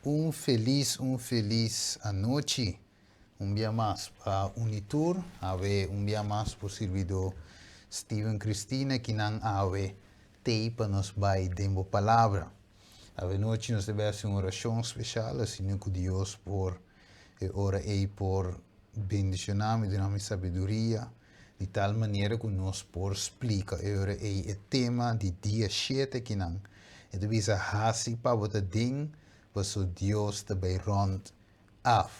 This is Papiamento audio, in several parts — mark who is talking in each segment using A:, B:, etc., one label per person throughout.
A: Un felis un felis anochi un bia mas pa Unitur awe un bia mas por sirbidó Steven Cristina kinan awe tei pa nos bai den bo palabra. Awe nochi nos ta bai hasi un orashon speshal asina ku Dios por e ora ei por bendishoná mi duna mi sabiduria di tal manera ku nos por splika e ora ei e tema di dia shete kinan. E ta bisa hasi pa bo ta den paso Dios ta bai rònt af.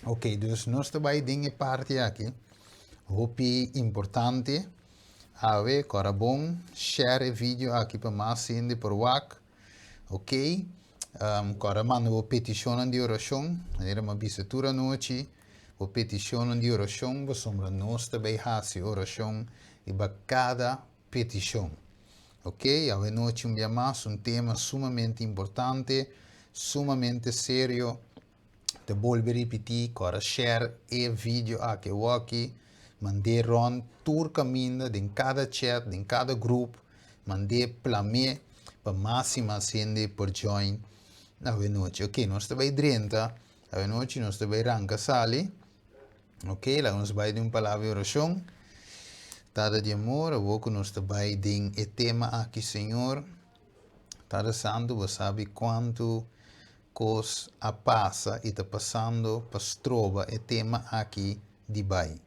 A: Ok, dus nos ta bai den e parti aki hopi importante. Awe, kòrda bon, share e video aki pa mas hende por wak. Ok, kòrda manda bo petishonnan di orashon, manera mi a bisa tur anochi, bo petishonnan di orashon pasobra nos ta bai hasi orashon riba kada petishon. Ok, awe nochi un bia mas un tema sumamente importante, sumamente serio. Ta bolbe ripití, kòrda share e video aki awoki, mand'é rònt tur kaminda, den kada chat, den kada grup, mand'é, plam'é pa mas i mas hende por join awe nochi. Ok, nos ta bai drenta awe nochi, nos ta bai ranka sali. Ok, laga nos bai den un palabra di orashon. Tata di amor, awor ku nos ta bai den e tema aki, Señor, Tata Santu, bo sabi kuantu kos a pasa i ta pasando pa stroba e tema aki di bai.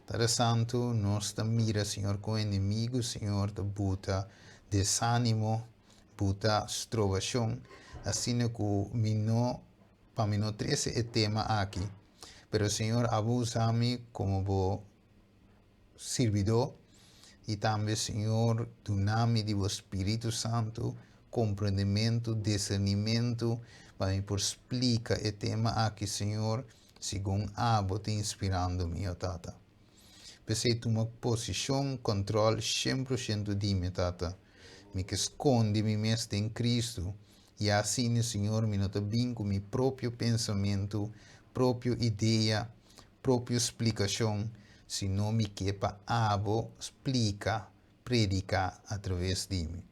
A: Tata Santu, nos ta mira, Señor, kon enemigu, Señor, ta buta desánimo, buta strobashon, asina ku mi no pa mi no trese e tema aki, pero Señor abo usa mi como bo sirbidó y tambe Señor duna mi di bo Spiritu Santu comprendimento, discernimento pa mi por splica e tema aki Señor segun abo ta inspirando mi, o Tata. P'esei tuma posicion, control shen por shento di mi, Tata. Mi ke scondi mi mes den Cristo Ya asina, Señor, mi no ta bin ku mi propio pensamentu, propio idea, propio splikashon, sino mi ke pa Abo splika, prediká atraves di mi.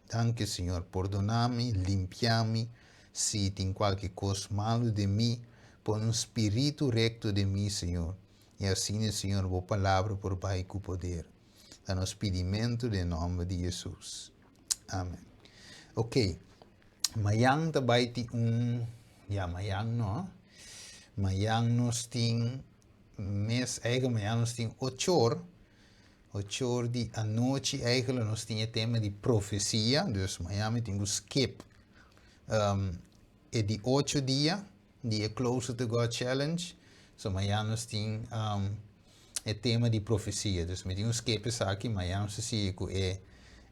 A: Danki, Señor. Pordoná mi, limpiá mi, si tin kualke kos malu den mi, pone un spiritu rekto den mi, Señor, i asina, Señor, Bo Palabra por bai ku poder. Ta nos pidimentu den nòmber di Hesus. Amen. Ok, mayan ta bai tin un, ya mayan no, mayan nos tin mes, eigenlijk mayan nos tin ochor, ochor di anochi eigenlijk nos tin e tema di profesia, dus mayan mi tin ku skip um, e di ocho dia di e Closer to God Challenge, so mayan nos tin um, e tema di profesia. Dus mi tin un skep esaki, ma ya nos ta sigui ku e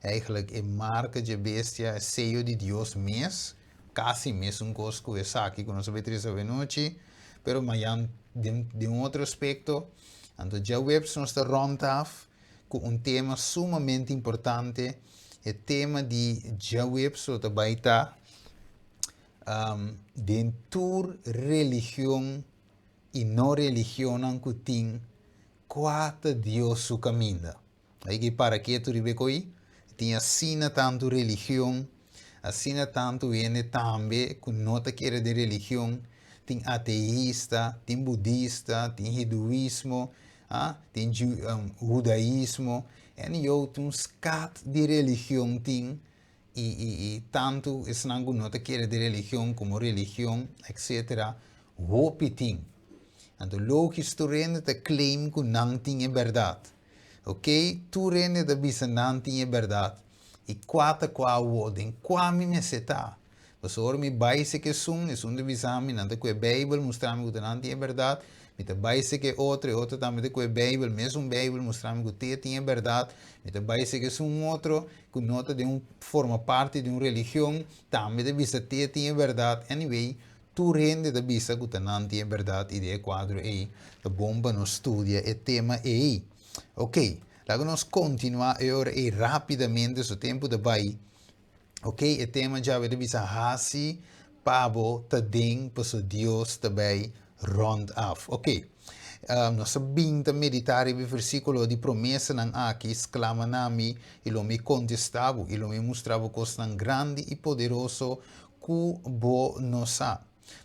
A: eigenlijk e marka dje bestia, e seyo di Dios mes, kasi mesun kos ku esaki ku nos a bai trese awenochi, pero mayan den den un otro aspekto. Anto djaweps nos ta rònt af ku un tema sumamente importante, e tema di djaweps lo ta bai ta den tur religion i no religionnan ku tin kua ta Dios su kaminda. Ai ke para ketu riba e koi, tin asina tantu religion, asina tantu hende tambe ku no ta kere den religion, tin ateista, tin budista, tin hinduismo, ah, tin hudaismo, en yo tin un skat di religion tin i i i tantu esnan ku no ta kere den religion komo religion etcetera hopi tin. Anto logis tur hende ta claim ku nan tin e bèrdat. Ok, tur hende ta bisa nan tin e bèrdat i kua ta kua awor den kua mi mester ta? Pasobra ora mi bai seki esun, esun ta bisa mi nan ta ku e beibel mustra mi ku ta nan tin e bèrdat, mi ta bai seki e otro, e otro tambe ta ku e beibel, mesun beibel mustra mi ku te tin e bèrdat, mi ta bai seki esun otro, ku no ta den un forma parti di un religion tambe ta bisa te tin e bèrdat anyway tur hende ta bisa ku ta nan tin e bèrdat i den e kuadro ei ta bon pa nos studia e tema ei ok laga nos kontinuá e ora ei rápidamente so tempu ta bai ok e tema djawe ta bisa hasi pa bo ta den paso Dios ta bai rònt af ok. Nos a bin ta meditá riba e versíkulo di promesanan aki, Sklama na mi, i lo mi kontestá bo, i lo mi mustra bo kosnan grandi i poderoso. Ku bo no sa.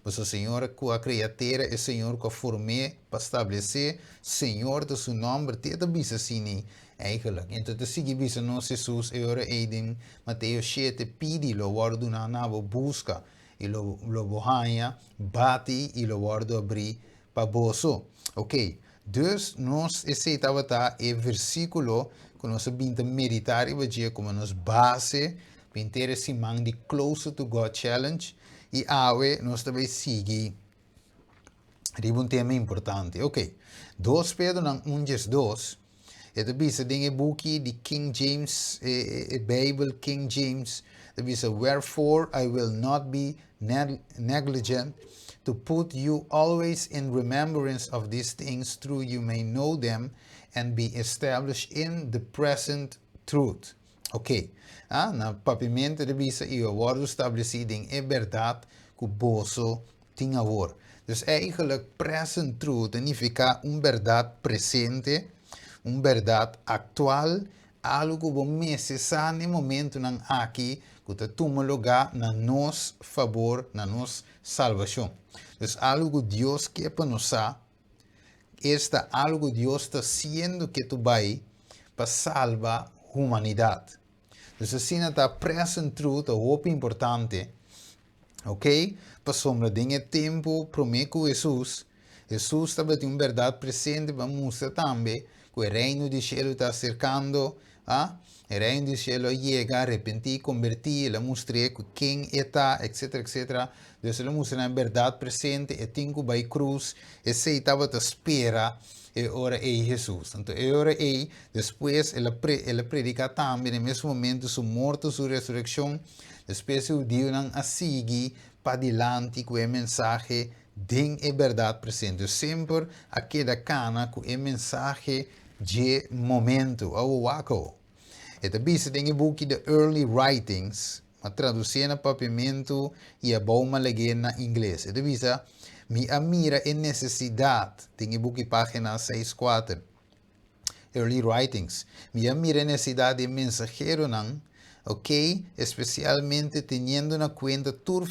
A: Pasobra Señor ku a krea tera, e Señor ku a form'é pa stablesé, Señor ta su nòmber, te ta bisa asina eigenlijk. Enton ta sigui bisa nos Hesus e ora ei den Mateo 7, Pidi, lo wòrdu duná na bo, buska, i lo lo bo haña, bati, i lo wòrdu abrí pa boso. Ok, dus nos esei tabata e versíkulo ku nos a bin ta meditá riba dje komo nos base pa henter e siman di Closer to God Challenge i awe nos ta bai sigui riba un tema importante. Ok, 2 Pedronan 1 diesdos E ta bisa den e buki di King James, e, e Bijbel King James, ta bisa, Wherefore I will not be negligent to put you always in remembrance of these things through you may know them and be established in the present truth. Ok. Ah, na papiamento ta bisa i a wòrdu stablesí den e bèrdat ku boso tin awor. Dus eigenlijk present truth ta nifiká un bèrdat presente, un bèrdat aktual, algu ku bo mester sa na e momentunan aki ku ta tuma lugá na nos fabor, na nos salbashon. Dus algu ku Dios ke pa nos sa. Esta algu Dios ta siendo ke tu bai pa salba humanidat. Dus asina ta present truth ta hopi importante. Ok? Pasobra den e tempu promé ku Hesus, Hesus tabatin un bèrdat presente pa mustra tambe ku e reino di shelu ta aserkando. A E reino di shelu a yega, arepentí, kombertí, el a mustr'é ku ken e ta, etsetera, etsetera. Dios el a mustra nan e bèrdat presente, e tin ku bai krus, esei tabata spera e ora ei Hesus. Anto e ora ei, despues el a el a prediká tambe na e mesun momentu su morto, su resurekshon. Despues e hudiunan a sigui padilanti ku e mensahe den e bèrdat presente. Semper a keda kana ku e mensahe dje momentu. Awo wak awo. E ta bisa den e buki The Early Writings, ma tradusié na papiamentu i abou ma leg'é na ingles. E ta bisa, Mi a mira e nesesidat, den e buki página 64, Early Writings, mi a mira e nesesidat di e mensaheronan, ok, espesialmente teniendo na kuenta tur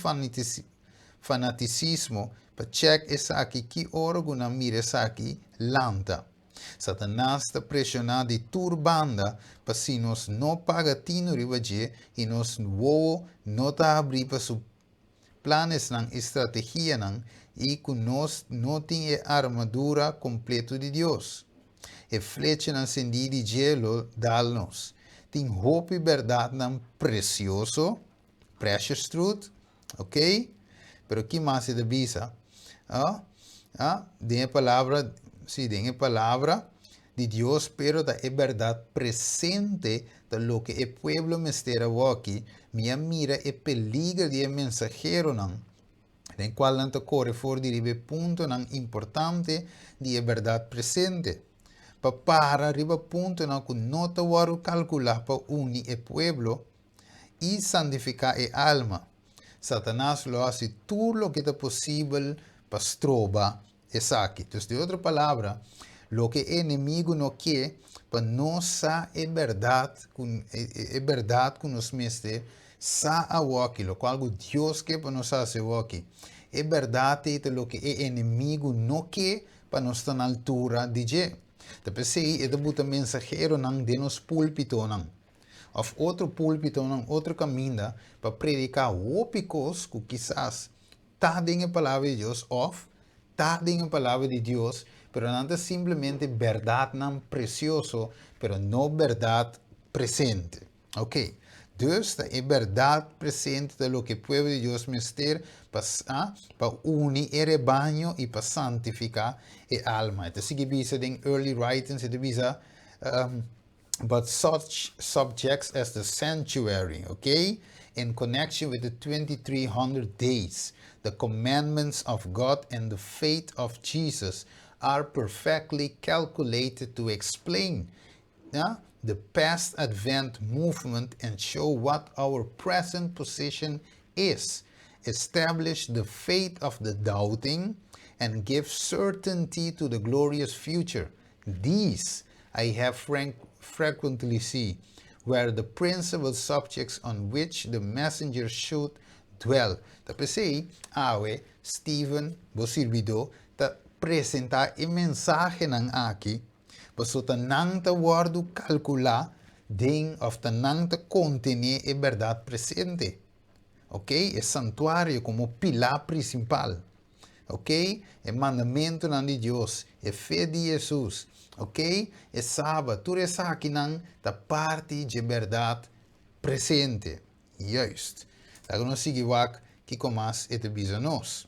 A: fanatisismo, pa chèk esaki ki ora ku nan mira esaki lanta. Satanas ta preshoná di tur banda pa si nos no paga tinu riba dje i nos wowo no ta habrí pa su planesnan i strategianan i ku nos no tin e armadura kompletu di Dios. E flechanan sendí di dje lo dal nos. Tin hopi bèrdatnan presioso, precious truth, ok? Pero ki mas e ta bisa? Ah, ah, den e palabra, sí, den e palabra di Dios, pero ta e berdad presente ta loke e pueblo mester awoki. Mi a mira e peliger di e mensaheronan, den cual nan ta core for di riba e puntonan importante di e berdad presente, pa para riba puntonan cu no ta wordo calcula pa uni e pueblo i santifiká e alma. Satanas lo hasi tur loke ta posibel pa stroba esaki. Dus di otro palabra, loke e enemigu no ke pa nos sa e bèrdat ku e bèrdat ku nos mester sa awoki, lokual ku Dios ke pa nos hasi awoki. E bèrdat ei ta loke e enemigu no ke pa nos ta na altura di dje. Ta p'esei e ta buta mensaheronan den nos púlpitonan. Of otro púlpitonan, otro kaminda pa prediká hopi kos ku kisas ta den e Palabra di Dios òf ta den e Palabra di Dios, pero nan ta simplemente bèrdatnan presioso, pero no bèrdat presente. Ok. Dus ta e bèrdat presente ta loke e pueblo di Dios mester pa sa, pa uni e rebaño i pa santifiká e alma. E ta sigui bisa den Early Writings, e ta bisa, But such subjects as the sanctuary, okay, in connection with the 2300 days, the commandments of God and the faith of Jesus are perfectly calculated to explain yeah, the past Advent movement and show what our present position is, establish the faith of the doubting, and give certainty to the glorious future. These I have frequently see, were the principal subjects on which the messenger should Dwell. Ta p'esei, awe, Steven, bo sirbidó, ta presentá e mensahenan aki, pasobra ta nan ta wòrdu kalkulá den òf ta nan ta kontené e bèrdat presente. Ok, e santuario komo pilá prinsipal. Ok, e mandamentunan di Dios, e fe di Hesus. Ok, e Sabat, tur esakinan ta parti dje bèrdat presente. Juist. Laga nos sigui wak kiko mas e ta bisa nos.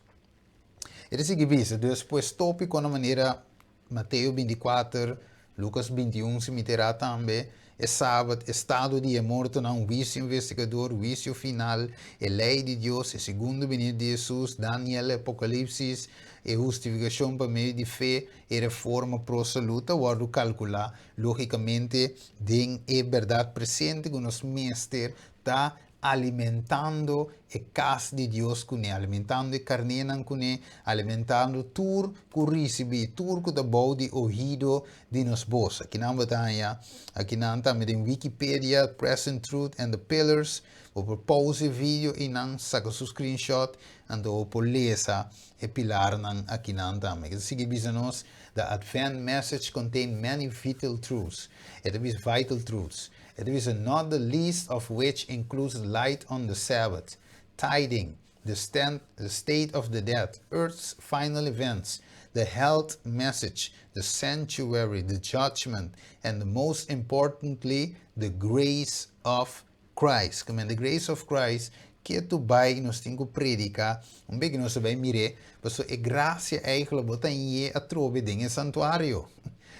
A: E ta sigui bisa, dus pues tópikonan manera Mateo 24, Lukas 21 si mi tera tambe, e Sabat, estado di e mortonan, huisio investigador, huisio final, e lei di Dios, e segundo binida di Hesus, Daniel, Apokalipsis, e hustifikashon pa medio di fe, e reforma pro salú ta wòrdu kalkulá lógikamente den e bèrdat presente ku nos mester ta alimentando e kas di Dios kuné, alimentando e karnénan kuné, alimentando tur ku risibí, tur ku ta bou di ohido di nos bos. Akinan bo ta haña, akinan tambe den Wikipedia, Present Truth and the Pillars, bo por pause e video i nan saka su screenshot, anto bo por lesa e pilarnan akinan tambe. Ke ta sigui bisa nos, The Advent message contain many vital truths. E ta bisa vital truths. E ta bisa not the least of which includes light on the Sabbath, tithing, the stand, the state of the dead, earth's final events, the health message, the sanctuary, the judgment, and the most importantly, the grace of Christ. Ke men the grace of Christ ketu bai nos tin ku prediká, un bek nos a bai mir'é, pasobra e grasia eigenlijk bo ta hañ'é atrobe den e santuario.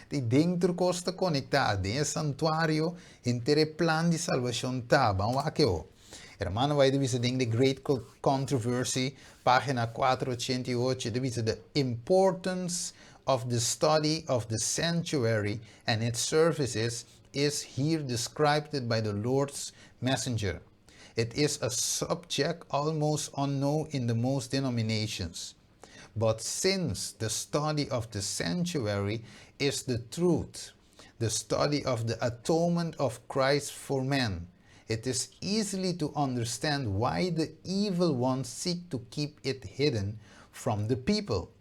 A: Di den tur kos ta konektá, den e santuario henter e plan di salbashon ta. Ban wak e ho. Hermano White ta bisa den The Great Controversy, página 488, e ta bisa The importance of the study of the sanctuary and its services is here described by the Lord's messenger. It is a subject almost unknown in the most denominations. But since the study of the sanctuary is the truth, the study of the atonement of Christ for man, it is easily to understand why the evil ones seek to keep it hidden from the people.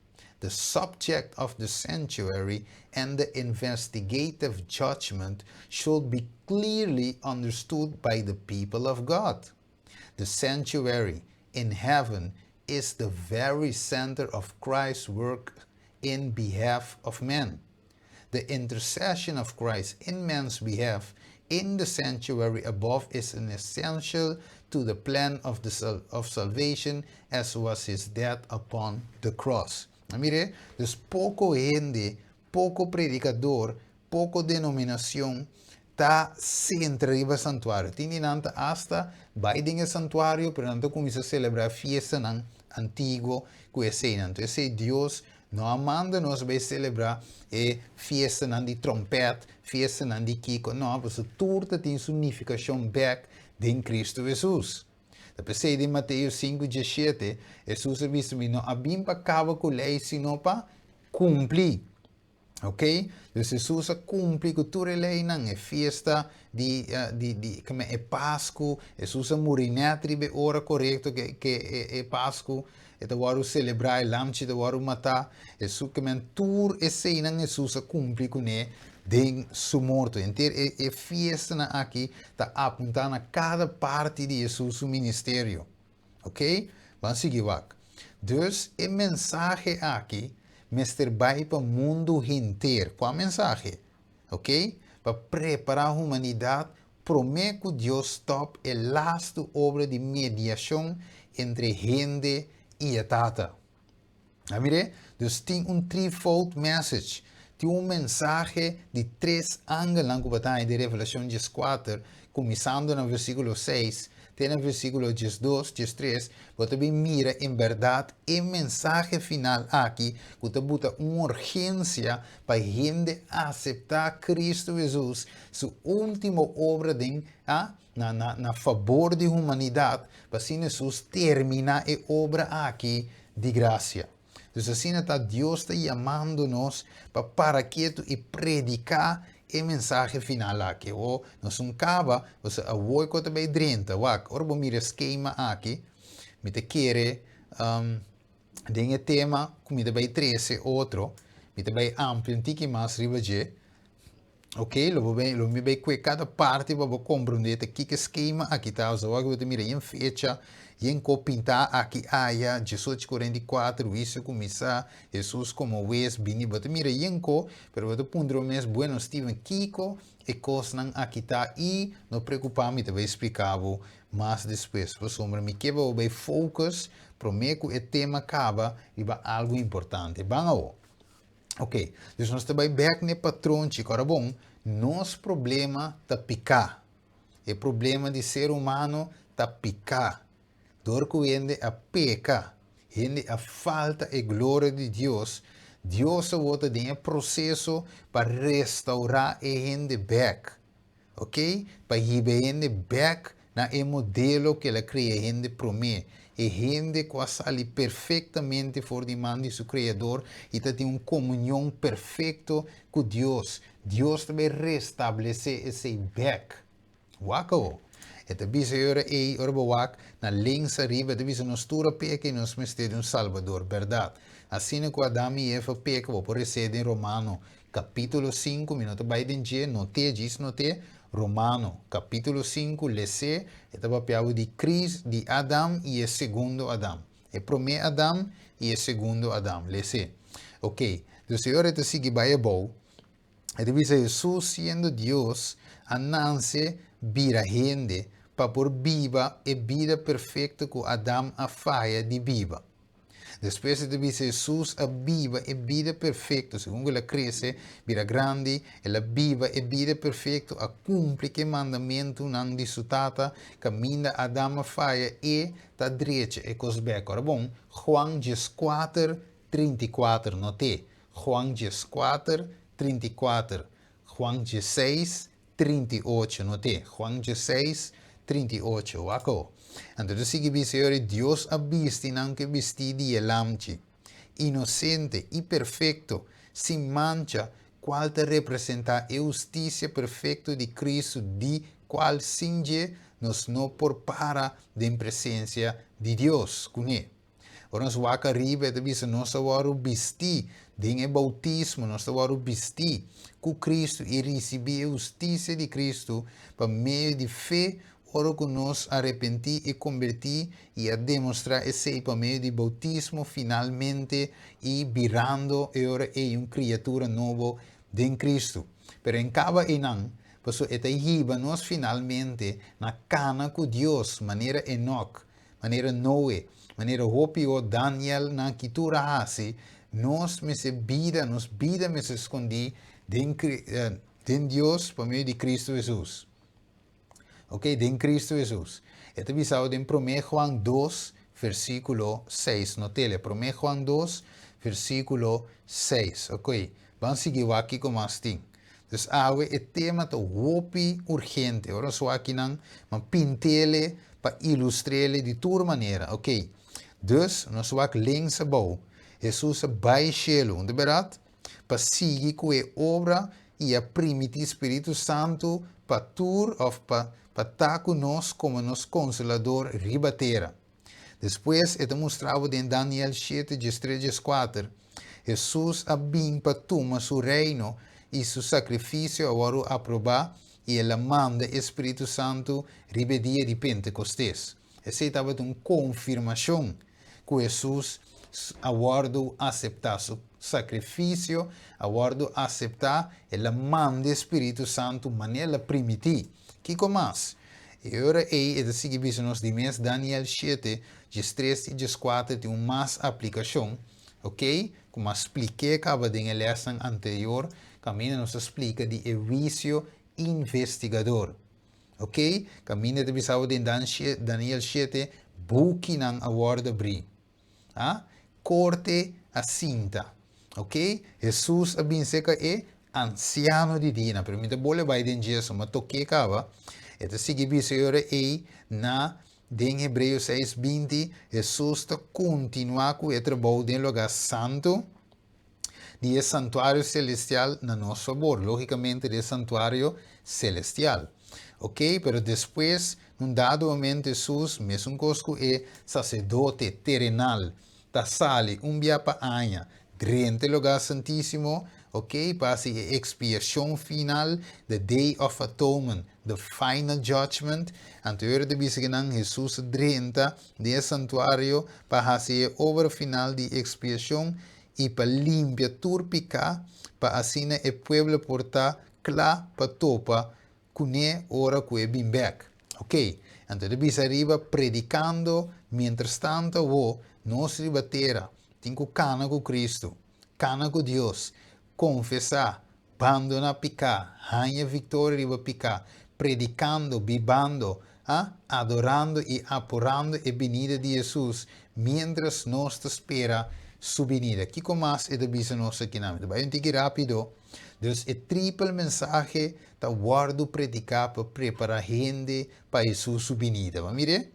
A: The subject of the sanctuary and the investigative judgment should be clearly understood by the people of God. The sanctuary in heaven is the very center of Christ's work in behalf of men. The intercession of Christ in man's behalf in the sanctuary above is an essential to the plan of, the, of salvation as was his death upon the cross. Mire, dus poko hende, poko predikador, poko denominashon ta sentra riba santuario. Tin di nan ta asta bai den e santuario, pero nan ta kuminsá selebrá fiestanan antiguo ku eseinan. Anto esei Dios no a manda nos bai selebrá e fiestanan di trompèt, fiestanan di kiko. No, pasobra tur ta tin su nifikashon bèk den Kristu Hesus. Ta p'esei den Mateo sinku diesshete, Hesus a bisa, Mi no a bin pa kaba ku lei, sino pa kumpli. Ok? Dus Hesus a kumpli ku tur e leinan, e fiesta di, di, di, keme, e Pasku. Hesus a muri nèt riba e ora korekto ke, ke e, e Pasku e ta wòrdu selebrá, e lamchi ta wòrdu matá. Hesus, kemen, tur eseinan Hesus a kumpli kuné den su morto. Henter e, e fiestanan aki ta apuntá na kada parti di Hesus su ministerio. Ok? Ban sigui wak. Dus e mensahe aki mester bai pa mundu henter. Kua mensahe? Ok? Pa prepará humanidat promé ku Dios stòp e lastu obra di mediashon entre hende i e Tata. A mir'é? Dus tin un threefold message. Tin un mensahe di tres angelnan ku bo ta haña den Revelashon 14, kuminsando na versíkulo 6 te na versíkulo 12, 13, bo ta bin mira en bèrdat e mensahe final aki ku ta buta un urgensia pa hende aseptá Kristu Hesus su último obra den a na na na fabor di humanidat, pa asina Hesus terminá e obra aki di grasia. Dus asina ta Dios ta yamando nos pa para ketu i prediká e mensahe final aki. O nos un kaba, pasobra awor ku ta bai drenta. Wak, ora bo mira e skema aki, Mi ta kere den e tema ku mi ta bai trese otro, mi ta bai amplia un tiki mas riba dje. Ok, lo bo bai, lo mi bai kue kada parti pa bo komprondé ta kiko e skema aki ta. Osea wak bo ta mira yen fecha, yen ko pintá aki aya, 1844, huisio kuminsá, Hesus komo hues bini. Bo ta mira yen ko, pero bo ta puntra bo mes, bueno Steven, kiko e kosnan aki ta? I no preokupá, mi ta bai splika bo mas despues, pasobra mi ke pa bo bai focus promé ku e tema kaba riba algu importante. Ban awo. Ok, dus nos ta bai bek n'e patronchi. Ora bon, nos problema ta piká. E problema di ser humano ta piká. Dor ku hende a peka, hende a falta e gloria di Dios, Dios awor ta den e proseso pa restaurá e hende bek. Ok, pa hiba e hende bek na e modelo ku el a krea e hende promé, e hende ku a sali perfektamente for di man di su Kreador i ta tin un komunion perfekto ku Dios. Dios ta bai restablesé esei bek. Wak awo. E ta bisa e ora ei, ora bo wak na links ariba, e ta bisa nos tur a peka i nos mester di un Salbador. Bèrdat. Asina ku Adam i Eva peka, bo por resé den Romano Capítulo 5, mi no ta bai den dje, not'é, djis not'é, Romano, capítulo 5, les'é, e ta papiabo di Cris, di Adam i e segundo Adam. E promé Adam i e segundo Adam. Les'é. Ok, dus e ora e ta sigui bai abou, e ta bisa Hesus siendo Dios a nanse bira hende pa por biba e bida perfecto cu Adam a faya di biba. Despues e ta bisa Hesus a biba e bida perfekto. Segun ku el a krese, bira grandi, el a biba e bida perfekto, a kumpli ku e mandamentunan di su Tata. Kaminda Adam a faya, e ta drecha e kos bèk. Ora bon, Juan 14, 34, not'é, Juan 14, 34, Juan 16, 38, not'é, Juan 16, 38, wak awo. Anto ta sigui bisa e ora ei, Dios a bisti nan ku e bistí di e lamchi, inosente i perfekto, sin mancha, kual ta representá e hustisia perfekto di Kristu, di kual sin dje nos no por para den presensia di Dios kuné. Ora nos wak ariba e ta bisa nos ta wòrdu bistí den e boutismo, nos ta wòrdu bistí ku Kristu i risibí e hustisia di Kristu pa medio di fe ora ku nos arepentí i kombertí i a demostrá esei pa medio di boutismo finalmente i birando e ora ei un kriatura nobo den Kristu. Pero en kaba einan, pasobra e ta hiba nos finalmente na kana ku Dios manera Enok Manera Noe, manera hopi o Daniel nan ki tur a hasi, nos mester bida, nos bida mester skondí den den Dios pa medio di Cristo Jesus. Ok, den Cristo Jesus. E ta bisao den promé Juan 2, versículo 6. Notele, promé Juan 2, versículo 6. Ok, ban sigui wak kiko mas tin. Dus awe e tema ta hopi urgente. Ora nos wak kinan, man pintele pa ilustrele di tur manera. Ok. Dus nos wak links abou. Hesus a bai shelu, un ta berat? Pa sigui ku e obra i a primiti Spiritu Santu pa tur of pa pa ta ku nos komo nos Konsolador riba tera. Despues e ta mustra bo den Daniel 7, 13, 14, Hesus a bin pa tuma su reino i su sakrifisio a wòrdu aprobá i el a manda e spiritu santu riba e dia di Pentekostes. Esei tabata un konfirmashon ku Hesus a wòrdu aseptá, su sakrifisio a wòrdu aseptá, el a manda e spiritu santu manera el a primití. Kiko mas? E ora ei e ta sigui bisa nos di mes Daniel 7, 13 i 14 tin un mas aplikashon, ok, ku mas splik'é kaba den e lèsnan anterior kaminda nos a splika di e huisio investigador. Ok, kaminda e ta bisa bo den Daniel 7 bukinan a wòrdu abrí. A Korte a sinta. Ok, Hesus a bin serka e ansiano di dina, pero mi ta bole bai den dje, ma tok'é kaba. E ta sigui bisa e ora ei na den Hebreo 6, 20, Hesus ta kontinuá ku e trabou den lugá santu di e santuario selestial na nos fabor, lógikamente di e santuario selestial. Ok, pero despues, un dado momento Hesus, mesun kos ku e saserdote terenal, ta sali un bia pa aña drenta e Lugá Santísimo, ok, pa hasi e ekspiashon final, the Day of Atonement, the final judgment. Anto e ora ta bisa ku nan Hesus a drenta den e santuario pa hasi e obra final di ekspiashon i pa limpia tur piká, pa asina e pueblo por ta kla pa topa kuné ora ku e bin bèk. Ok, anto e ta bisa riba predikando mientrastanto awo nos riba tera tin ku kana ku Kristu, kana ku Dios, konfesá, bandoná piká, haña viktoria riba piká, predikando, bibando, a, adorando i aporando e binida di Hesus miéntras nos ta spera Su binida. Kiko mas e ta bisa nos akinan? Mi ta bai un tiki rápido. Dus e tripel mensahe ta wòrdu prediká pa prepará hende pa Hesus su binida. Bo a mir'é?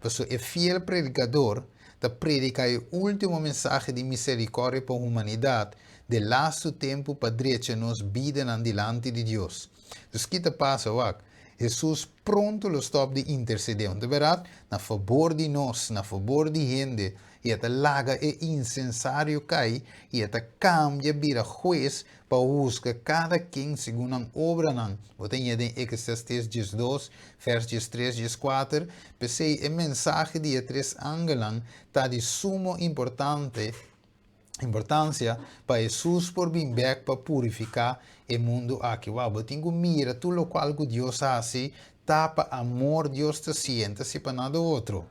A: Pasobra e fiel predikador ta prediká e último mensahe di miserikòrdia pa humanidat den lastu tempu pa drecha nos bidanan dilanti di Dios. Dus ki ta pasa? Wak, Hesus pronto lo stòp di intersedé, un ta bèrdat? Na fabor di nos, na fabor di hende, i e ta laga e insensario kai, i e ta kambia bira hues pa husga kada ken segun nan obranan. Bo ta ña den Eclesiastes 12, vers 13, 14. P'esei e mensahe di e tres angelnan ta di sumo importante importancia pa Hesus por bin bek pa purifica e mundo aki. Wow, bo tin cu mira tur locual cu Dios haci ta pa amor Dios ta haci'e, no ta haci'e pa nada otro.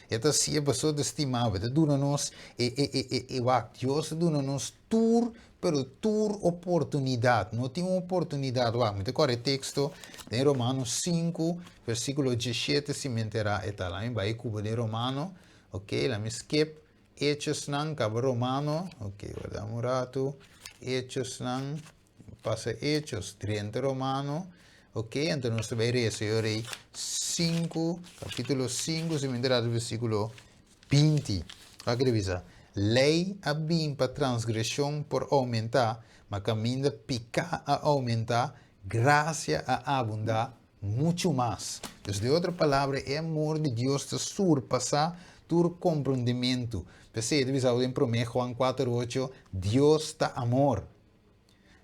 A: E ta haci'e pasobra ta stima bo, e ta duna nos e e e e e wak, Dios ta duna nos tur pero tur oportunidad, no tin un oportunidad, wak, mi ta corda e texto den Romanos 5 versiculo 17 si mi entera e tal, ami bai cubo den Romano, ok, lami skip. Hechosnan, kaba Romano, ok, warda un ratu, Hechosnan, pasa Hechos, drenta Romano, ok, anto nos ta bai resa e ora ei 5, kapítulo 5, si mi ta versíkulo 20. Wak e ta bisa, Lei a bin pa transgreshon por oumentá, ma kaminda piká a oumentá, grasia a abundá muchu mas. Dus den otro palabra, e amor di Dios ta surpasá tur komprondementu. P'esei e ta bisa bo den Promé Juan kuater ocho, Dios ta amor.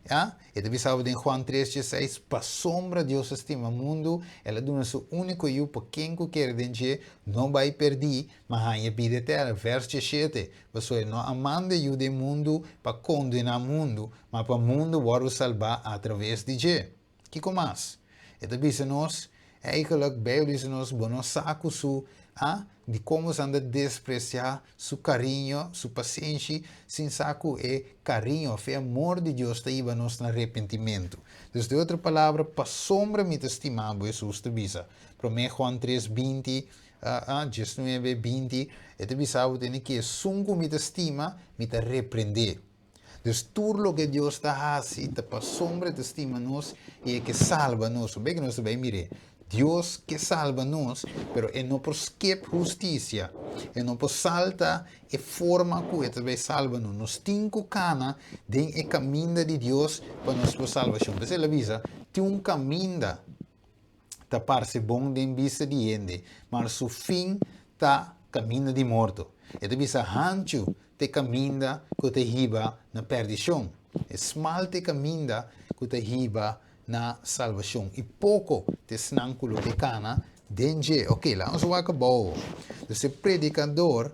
A: Ya? E ta bisa bo den Juan tres dieseis, Pasobra Dios a stima mundu, el a duna su úniko Yu pa ken ku kere den dje no bai pèrdí, ma haña bida eterno. Vèrs diesshete, Pasobra e no a manda e Yu den mundu pa kondená mundu, ma pa mundu wòrdu salbá atraves di dje. Kiko mas? E ta bisa nos, Eigenlijk, Bijbel bisa nos, bo no sa ku su, a, di kon bo sa ta despresiá su kariño, su pasenshi, sin sa ku e kariño òf e amor di Dios ta hiba nos na repentimentu. Dus den otro palabra, pasobra mi ta stima bo, Hesus ta bisa. Promé Juan 3, 20, a, 19, 20, e ta bisa bo tene ki esun ku mi ta stima, mi ta reprendé. Dus tur loke Dios ta hasi ta pasobra e ta stima nos i e ke salba nos. Bo ke nos ta bai mir'é. Dios ke salba nos, pero e no por skip hustisia. E no por salta e forma ku e ta bai salba nos. Nos tin ku kana den e kaminda di Dios pa nos por salbashon. P'esei el a bisa, tin un kaminda ta parse bon den bista di hende, mar su fin ta kaminda di morto. E ta bisa hanchu t'e kaminda ku ta hiba na pèrdishon, e smal t'e kaminda ku ta hiba na salbashon, i poko t'esnan ku lo ke kana den dje. Oke, laga nos wak abou. Dus e predikador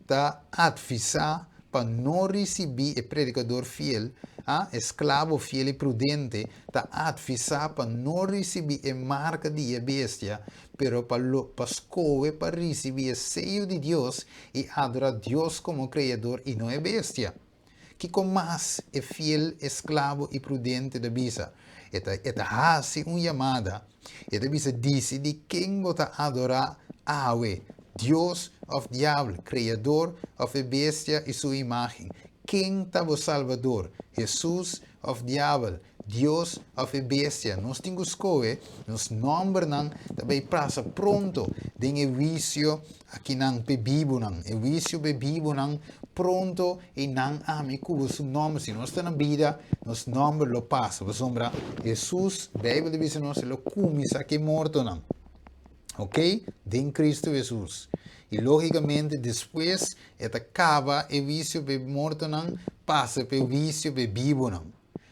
A: ta atvisá pa no risibí, e predikador fiel, a, esklabo fiel i prudente, ta atvisá pa no risibí e marka di e bestia, pero pa lo pa skohe pa risibí e seyo di Dios i adorá Dios komo Kreador i no e bestia. Kiko mas e fiel esklabo i prudente ta bisa? E ta e ta hasi un yamada. E ta bisa, Disidí ken bo ta adorá awe, Dios òf Diabel, Kreador òf e bestia i su imágen. Ken ta bo Salbador, Hesus òf Diabel? Dios òf e bestia. Nos tin ku skohe, nos nòmbernan ta bai pasa pronto den e huisio akinan p'e bibunan. E huisio p'e bibunan pronto i nan ami ku bo su nòmber. Si nos ta na bida, nos nòmber lo pasa. Pasobra Hesus, Beibel ta bisa nos, e lo kuminsá ku e mortonan. Ok? Den Kristu Hesus. I lógikamente despues e ta kaba e huisio p'e mortonan, pasa p'e huisio p'e bibunan.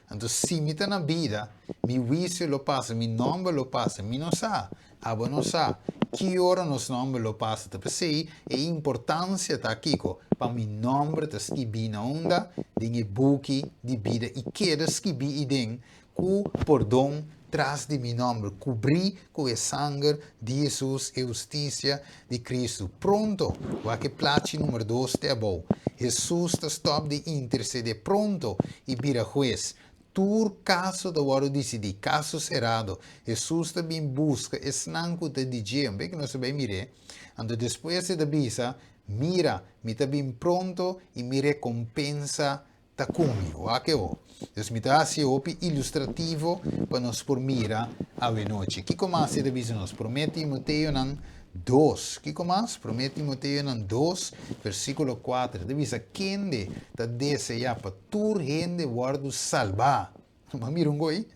A: Anto si mi ta na bida, mi huisio lo pasa, mi nòmber lo pasa. Mi no sa, abo no sa, ki ora nos nòmber lo pasa. Ta p'esei e importansia ta kiko? Pa mi nòmber ta skibí na unda? Den e buki di bida i keda skibí iden Ku pordon tras di mi nòmber, kubrí ku e sanger di Hesus, e hustisia di Kristu. Pronto! Wak e plachi numer dos te abou. Hesus ta stòp di intersedé pronto i bira hues. Tur kaso ta wòrdu disidí, kaso serado. Hesus ta bin buska esnan ku ta di dje. Un bek nos ta bai mir'é. Anto despues e ta bisa, Mira, mi ta bin pronto i mi rekompensa ta kumi. Wak e ho. Dus mi ta hasi hopi ilustrativo pa nos por mira awenochi. Kiko mas e ta bisa nos? Promé Timoteonan 2. Kiko mas? Promé Timoteonan 2, versíkulo 4. Ta bisa, Kende ta deseá pa tur hende wòrdu salbá. Bo a mira un goi?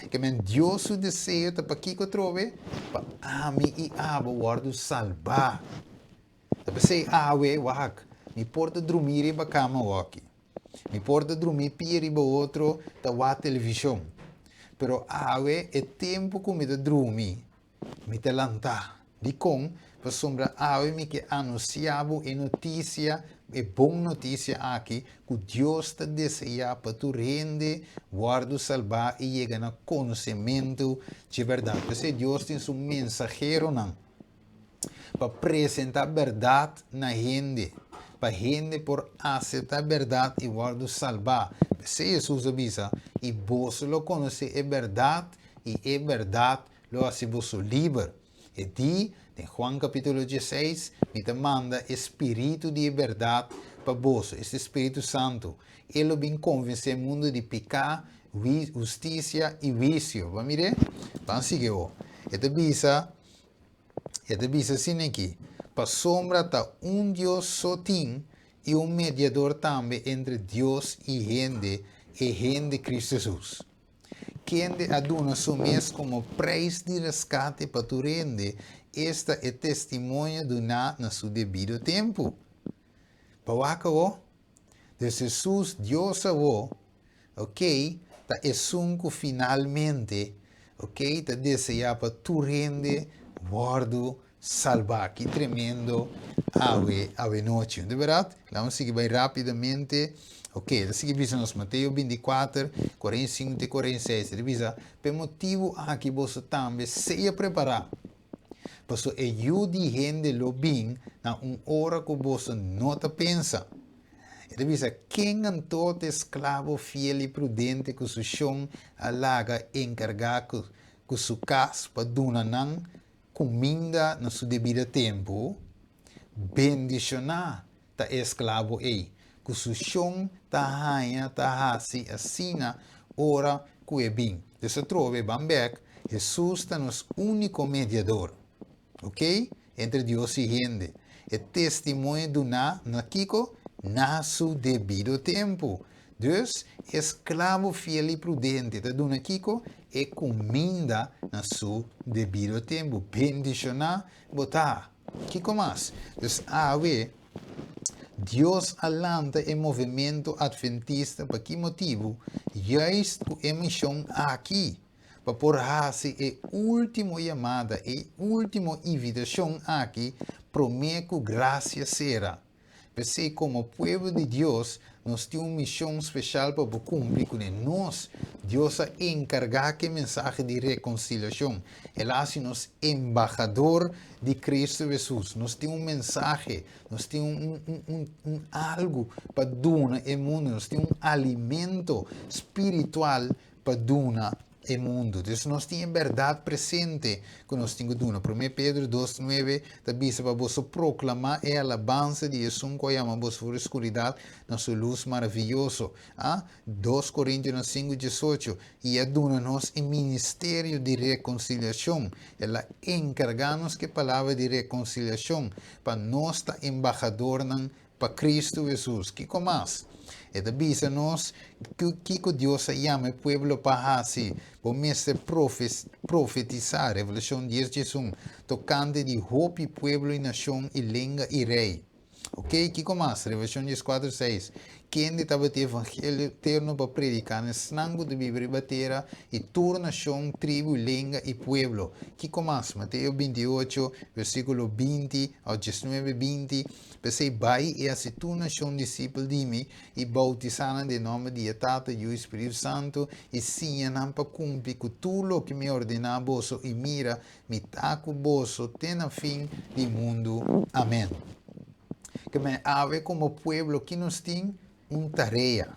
A: Ke men Dios su deseo ta pa kiko atrobe? Pa ami i abo wòrdu salbá. Ta p'esei awe, wak, mi por ta drumí riba kama woki. Mi por ta drumí pia riba otro ta wak televishon. Pero awe e tempu ku mi ta drumi, mi ta lantá. Dikon? Pasobra awe mi ke anunsiá bo e notisia, e bon notisia aki, ku Dios ta deseá pa tur hende wòrdu salbá i yega na konosementu dje bèrdat. P'esei Dios tin su mensaheronan. pa presentá bèrdat na hende, pa hende por aseptá bèrdat i wòrdu salbá. P'esei Hesus a bisa, I boso lo konosé e bèrdat, i e bèrdat lo hasi boso liber. E di, den Juan kapítulo dieseis, Mi ta manda e spiritu di e bèrdat pa boso, esta e spiritu santu. E lo bin konvensé mundu di piká, hustisia i huisio. Bo a mir'é? Ban sigui awor. E ta bisa, E ta bisa asina aki, Pasobra ta un Dios so tin i un mediador tambe entre Dios i hende, e hende Cristo Jesus, kende a duna su mes komo preis di reskate pa tur hende, esta e testimonio duná na su debido tempu. Pa wak awor? Dus Jesus, Dios awor, ok, ta esun ku finalmente, ok, ta deseá pa tur hende wòrdu salbá. Ki tremendo awe, awe nochi. No ta bèrdat? Laga nos sigui bai rápidamente. Ok, ta sigui bisa nos Mateo 24, 45 te 46. Ta bisa, P'e motibu aki boso tambe sea prepará, pasobra e Yu di hende lo bin na un ora ku boso no ta pensa. E ta bisa, Ken anto ta e sklabo fiel i prudente ku su shon a laga enkargá ku su kas pa duna nan kuminda na su debido tempu? Bendishoná ta e esklabo ei ku su shon ta haña ta hasi asina ora ku e bin. Dus atrobe, ban bèk, Hesus ta nos úniko mediador. Ok? Entre Dios i hende. E testimonio duná na kiko? Na su debido tempu. Dus, e esklabo fiel i prudente ta duna kiko? E kuminda na su debido tempu. Bendishoná bo ta. Kiko mas? Dus awe, Dios a lanta e movementu atventista pa ki motibu? Juist ku e mishon aki. Pa por hasi e último yamada, e último invitashon aki promé ku grasia sera. P'esei komo pueblo di Dios nos tin un mishon speshal pa bo kumpli kuné. Nos, Dios a enkargá ku e mensahe di rekonsiliashon. El a hasi nos embahador di Kristu Hesus. Nos tin un mensahe, nos tin un, un, un, un algu pa duna e mundu, nos tin un alimento spiritual pa duna. e mundu. Dus nos tin e bèrdat presente ku nos tin ku duna. Promé Pedro 2:9 ta bisa pa boso proklamá e alabansa di esun ku a yama boso for di skuridat na su lus maravioso. A 2 Korintionan 5:18 I a duna nos e ministerio di rekonsiliashon. El a enkargá nos ku e palabra di rekonsiliashon pa nos ta embahadornan pa Kristu Hesus. Kiko mas? E ta bisa nos ku kiko Dios a yama e pueblo pa hasi. Bo mester profetisá, Revelashon 10, 11, tokante di hopi pueblo i nashon i lenga i rei. Ok, kiko mas? Revelashon 14, 6, Kende tabatin evangelio eterno pa prediká na esnan ku ta biba riba tera i tur nashon, tribu, lenga i pueblo. Kiko mas? Mateo 28, versíkulo 20 a 19, 20, P'esei bai i hasi tur nashon disipel di mi, i boutisá nan den nòmber di e Tata, Yu i Spiritu Santu, i siña nan pa kumpli ku tur loke mi ordená boso, i mira, mi ta ku boso te na fin di mundu. Amèn. Ke men awe komo pueblo ki nos tin un tarea.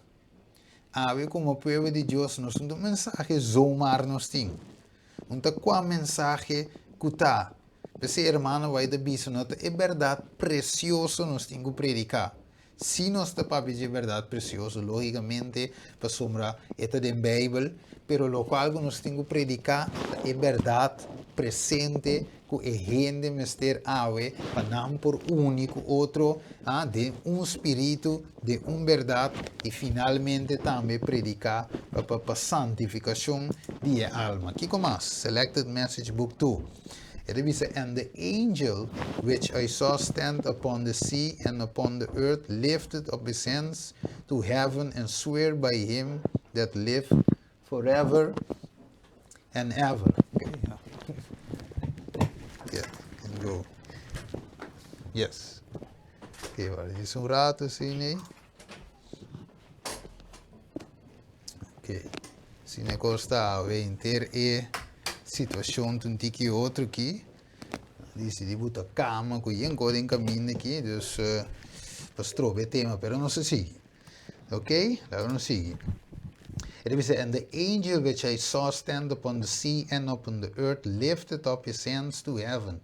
A: Awe komo pueblo di Dios nos no ta un mensahe zomaar nos tin. Un ta kua mensahe ku ta. P'esei hermano bai ta bisa no ta e bèrdat presioso nos tin ku prediká. Si nos ta papia dje bèrdat presioso, lógikamente pasobra e ta den Beibel, pero lokual ku nos tin ku prediká ta e bèrdat presente ku e hende mester awe pa nan por uni ku otro den un spiritu, den un bèrdat i finalmente tambe prediká pa santifikashon di e alma. Kiko mas? Selected Message Book 2. E ta bisa, And the angel which I saw stand upon the sea and upon the earth lifted up his hands to heaven and swear by him that live forever and ever. Okay, yeah. Yeah, can go. Yes. Okay, wara djis un rato asina ei. Okay. Asina e kos ta awe henter e situashon ta un tiki otro aki. Disidí buta kama ku yen kos den kaminda aki, dus pa stroba e tema, pero nos a sigui. Ok, laga nos sigui. E ta bisa, And the angel which I saw stand upon the sea and upon the earth lifted up his hands to heaven,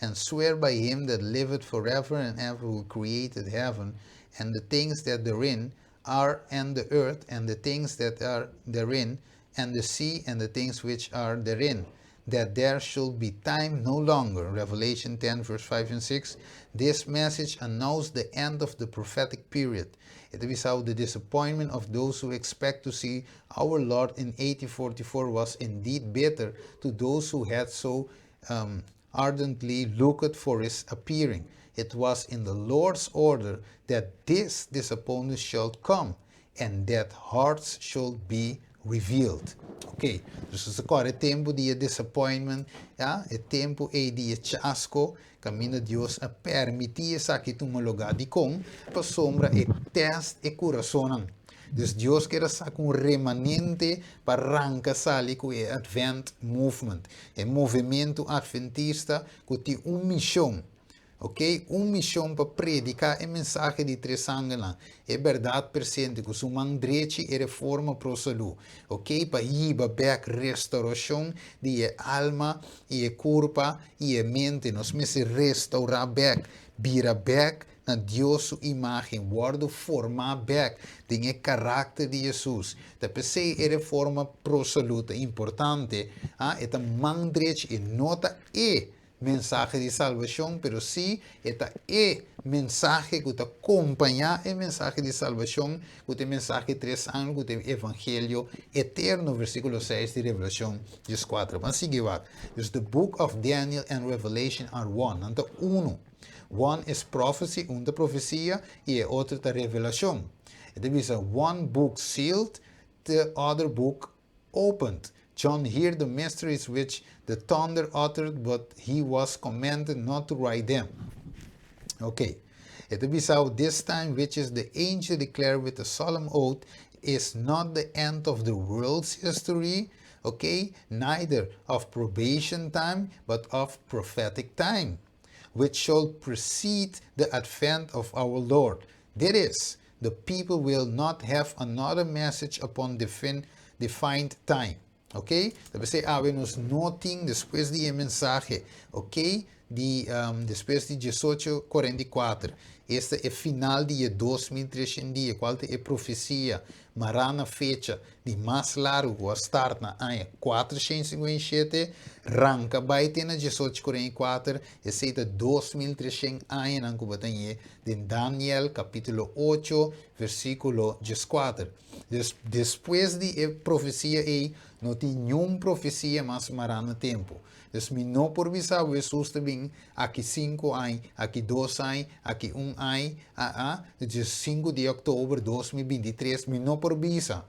A: and swear by him that liveth forever and ever who created heaven and the things that therein are and the earth and the things that are therein and the sea and the things which are therein, that there should be time no longer. Revelation 10 verse 5 and 6. This message announced the end of the prophetic period. It is how the disappointment of those who expect to see our Lord in 1844 was indeed bitter to those who had so ardently looked for his appearing. It was in the Lord's order that this disappointment should come and that hearts should be revealed. Ok, dus nos ta kòrda e tempu di e disappointment, ya, e tempu ei di e chasko, kaminda Dios a permití esaki tuma lugá. Dikon? Pasobra e tèst e kurasonnan. Dus Dios kier a saka un remanente pa ranka sali ku e Advent Movement, e movementu adventista ku tin un mishon. Ok, un mishon pa prediká e mensahe di tres angelnan, e bèrdat presente ku su man drechi e reforma pro salú. Ok, pa hiba bèk restaurashon di e alma i e kurpa i e mente. Nos mester restaurá bèk, bira bèk na Dios su imágen, wòrdu formá bèk den e karakter di Hesus. Ta p'esei e reforma pro salú ta importante, a e ta man drechi, e no ta e mensahe di salbashon, pero sí e ta e mensahe ku ta kompañá e mensahe di salbashon, ku ta e mensahe tres angel, ku ta e evangelio eterno, versíkulo 6 di Revelashon 14. Ban sigui wak. Dus the book of Daniel and Revelation are one. Nan ta unu. One is prophecy, un ta profesia, i e otro ta revelashon. E ta bisa one book sealed, the other book opened. John heard the mysteries which the thunder uttered, but he was commanded not to write them. Okay. E ta bisa this time which is the angel declared with a solemn oath is not the end of the world's history, okay, neither of probation time, but of prophetic time, which shall precede the advent of our Lord. That is, the people will not have another message upon defined time. Ok? Ta p'esei awe nos no tin despues di e mensahe, ok, di despues di 1844, esta e final di e 2300 dia, kual ta e profesia mará na fecha di mas largu ku a start na aña 457, ranka bai te na 1844, esei ta 2300 añanan ku bo ta ñe den Daniel kapítulo 8, versíkulo 14. Dus, despues di e profesia ei, no tin niun profesia mas mará na tempu. Dus mi no por bisa bo Hesus ta bin aki sinku añ, aki dos añ, aki un añ, aa, dus 5 di òktober 2023, mi no por bisa.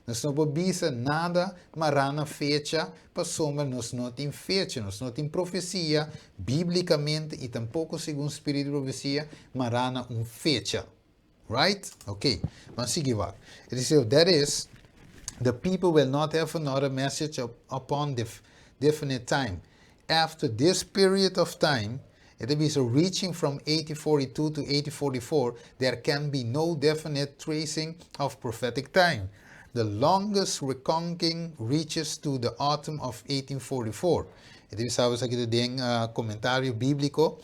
A: Nos no por bisa nada mará na fecha pasobra nos no tin fecha, nos no tin profesia bíblikamente i tampoko segun spiritu di profesia mará na un fecha. Right? Ok. Ban sigui wak. E dice, that is, the people will not have another message upon the definite time. After this period of time, e ta bisa reaching from 1842 to 1844, there can be no definite tracing of prophetic time. The longest reckoning reaches to the autumn of 1844. E ta bisa esaki ta den komentario bíbliko.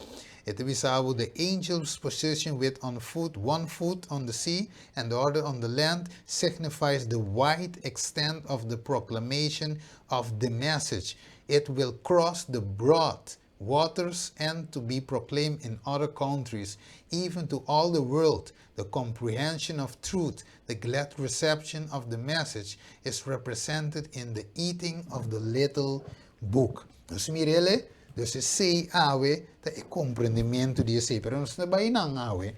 A: E ta bisa bo, The angel's position with on foot, one foot on the sea and the other on the land signifies the wide extent of the proclamation of the message. It will cross the broad waters and to be proclaimed in other countries, even to all the world. The comprehension of truth, the glad reception of the message is represented in the eating of the little book. Nos mir'ele, dus esei awe ta e komprendementu di esei, pero nos no bai nan awe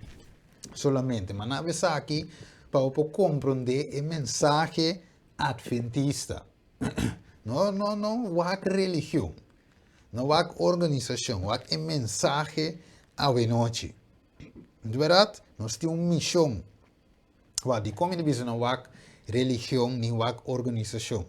A: solamente, ma nan esaki pa bo por komprendé e mensahe adventista. No, no, no wak religion, no wak organisashon, wak e mensahe awe nochi. Di bèrdat, nos tin un mishon. Wak, dikon mi ta bisa no wak religion ni wak organisashon?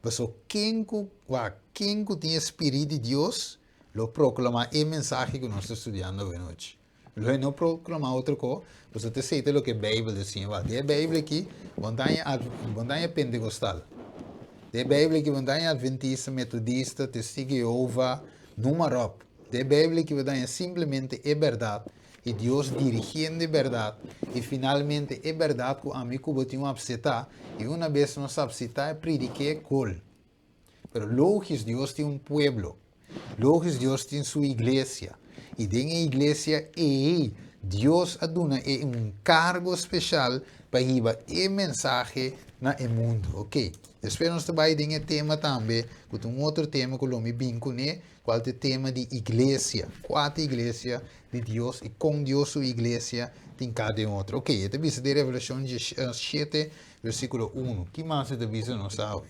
A: Paso ken ku wak, ken ku tin e Spirit di Dios lo proklamá e mensahe ku nos ta studiando awe nochi. Lo e no proklamá otro ko, pasobra ta esei ta loke Beibel ta siña. Wak, den e Beibel aki, bo ta haña, bo ta haña Pentekostal. Den e Beibel aki bo ta haña Adventista, Metodista, Testigo di Jehová, noem maar op. Den e Beibel aki bo ta haña simplemente e bèrdat i Dios dirigiendo e bèrdat, i finalmente e bèrdat ku ami ku bo tin un apseptá, i una bes nos apseptá e predik'é kol. Pero logis Dios tin un pueblo, logis Dios tin su iglesia, i den e iglesia ei Dios a duna e un kargo speshal pa hiba e mensahe na e mundu. Ok, despues nos ta bai den e tema tambe, ku ta un otro tema ku lo mi bin kuné, Cual ta e tema di iglesia? Cua ta e iglesia di Dios i con Dios su iglesia tin cada den otro? Ok, e ta bisa den Revelacion 7, versiculo 1. Ki mas e ta bisa nos awe?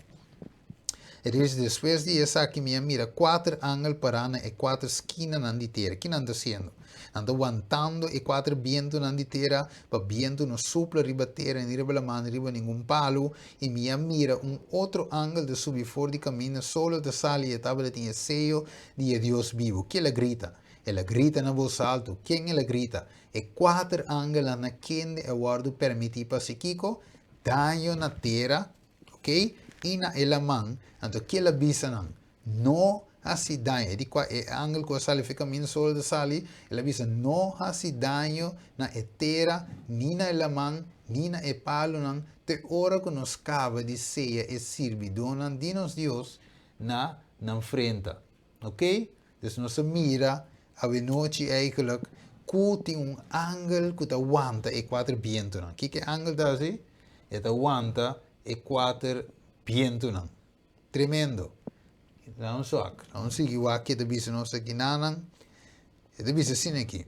A: E ta bisa, Despues di esaki mi a mira cuater angel pará na e cuater skinanan di tera. Ki nan ta haciendo? Nan ta wantando e cuater bientunan di tera pa bientu no supla riba tera, ni riba laman, ni riba ningun palu. I mi a mira un otro angel ta subi for di kaminda, solo ta sali i e tabata tin e seyo di e Dios bibu. Ke el a grita? El a grita na bos altu. Ken el a grita? E kuater angelnan na kende a wòrdu permití pa hasi kiko? Daño na tera, oke, i na e laman. Anto ke el a bisa nan? No hasi daño. E di kua e angel ku a sali for e kaminda solo ta sali, el a bisa, No hasi daño na e tera, ni na e laman, ni na e palunan, te ora ku nos kaba di seya e sirbidónan di nos Dios na nan frenta. Oké? Dus nos a mira awenochi eigenlijk ku tin un angel ku ta wanta e kuater bientunan. Kiko e angel ta hasi? E ta wanta e kuater bientunan. Tremendo. Laga nos wak. Laga nos sigui wak ke ta bisa nos aki nanan. E ta bisa asina aki.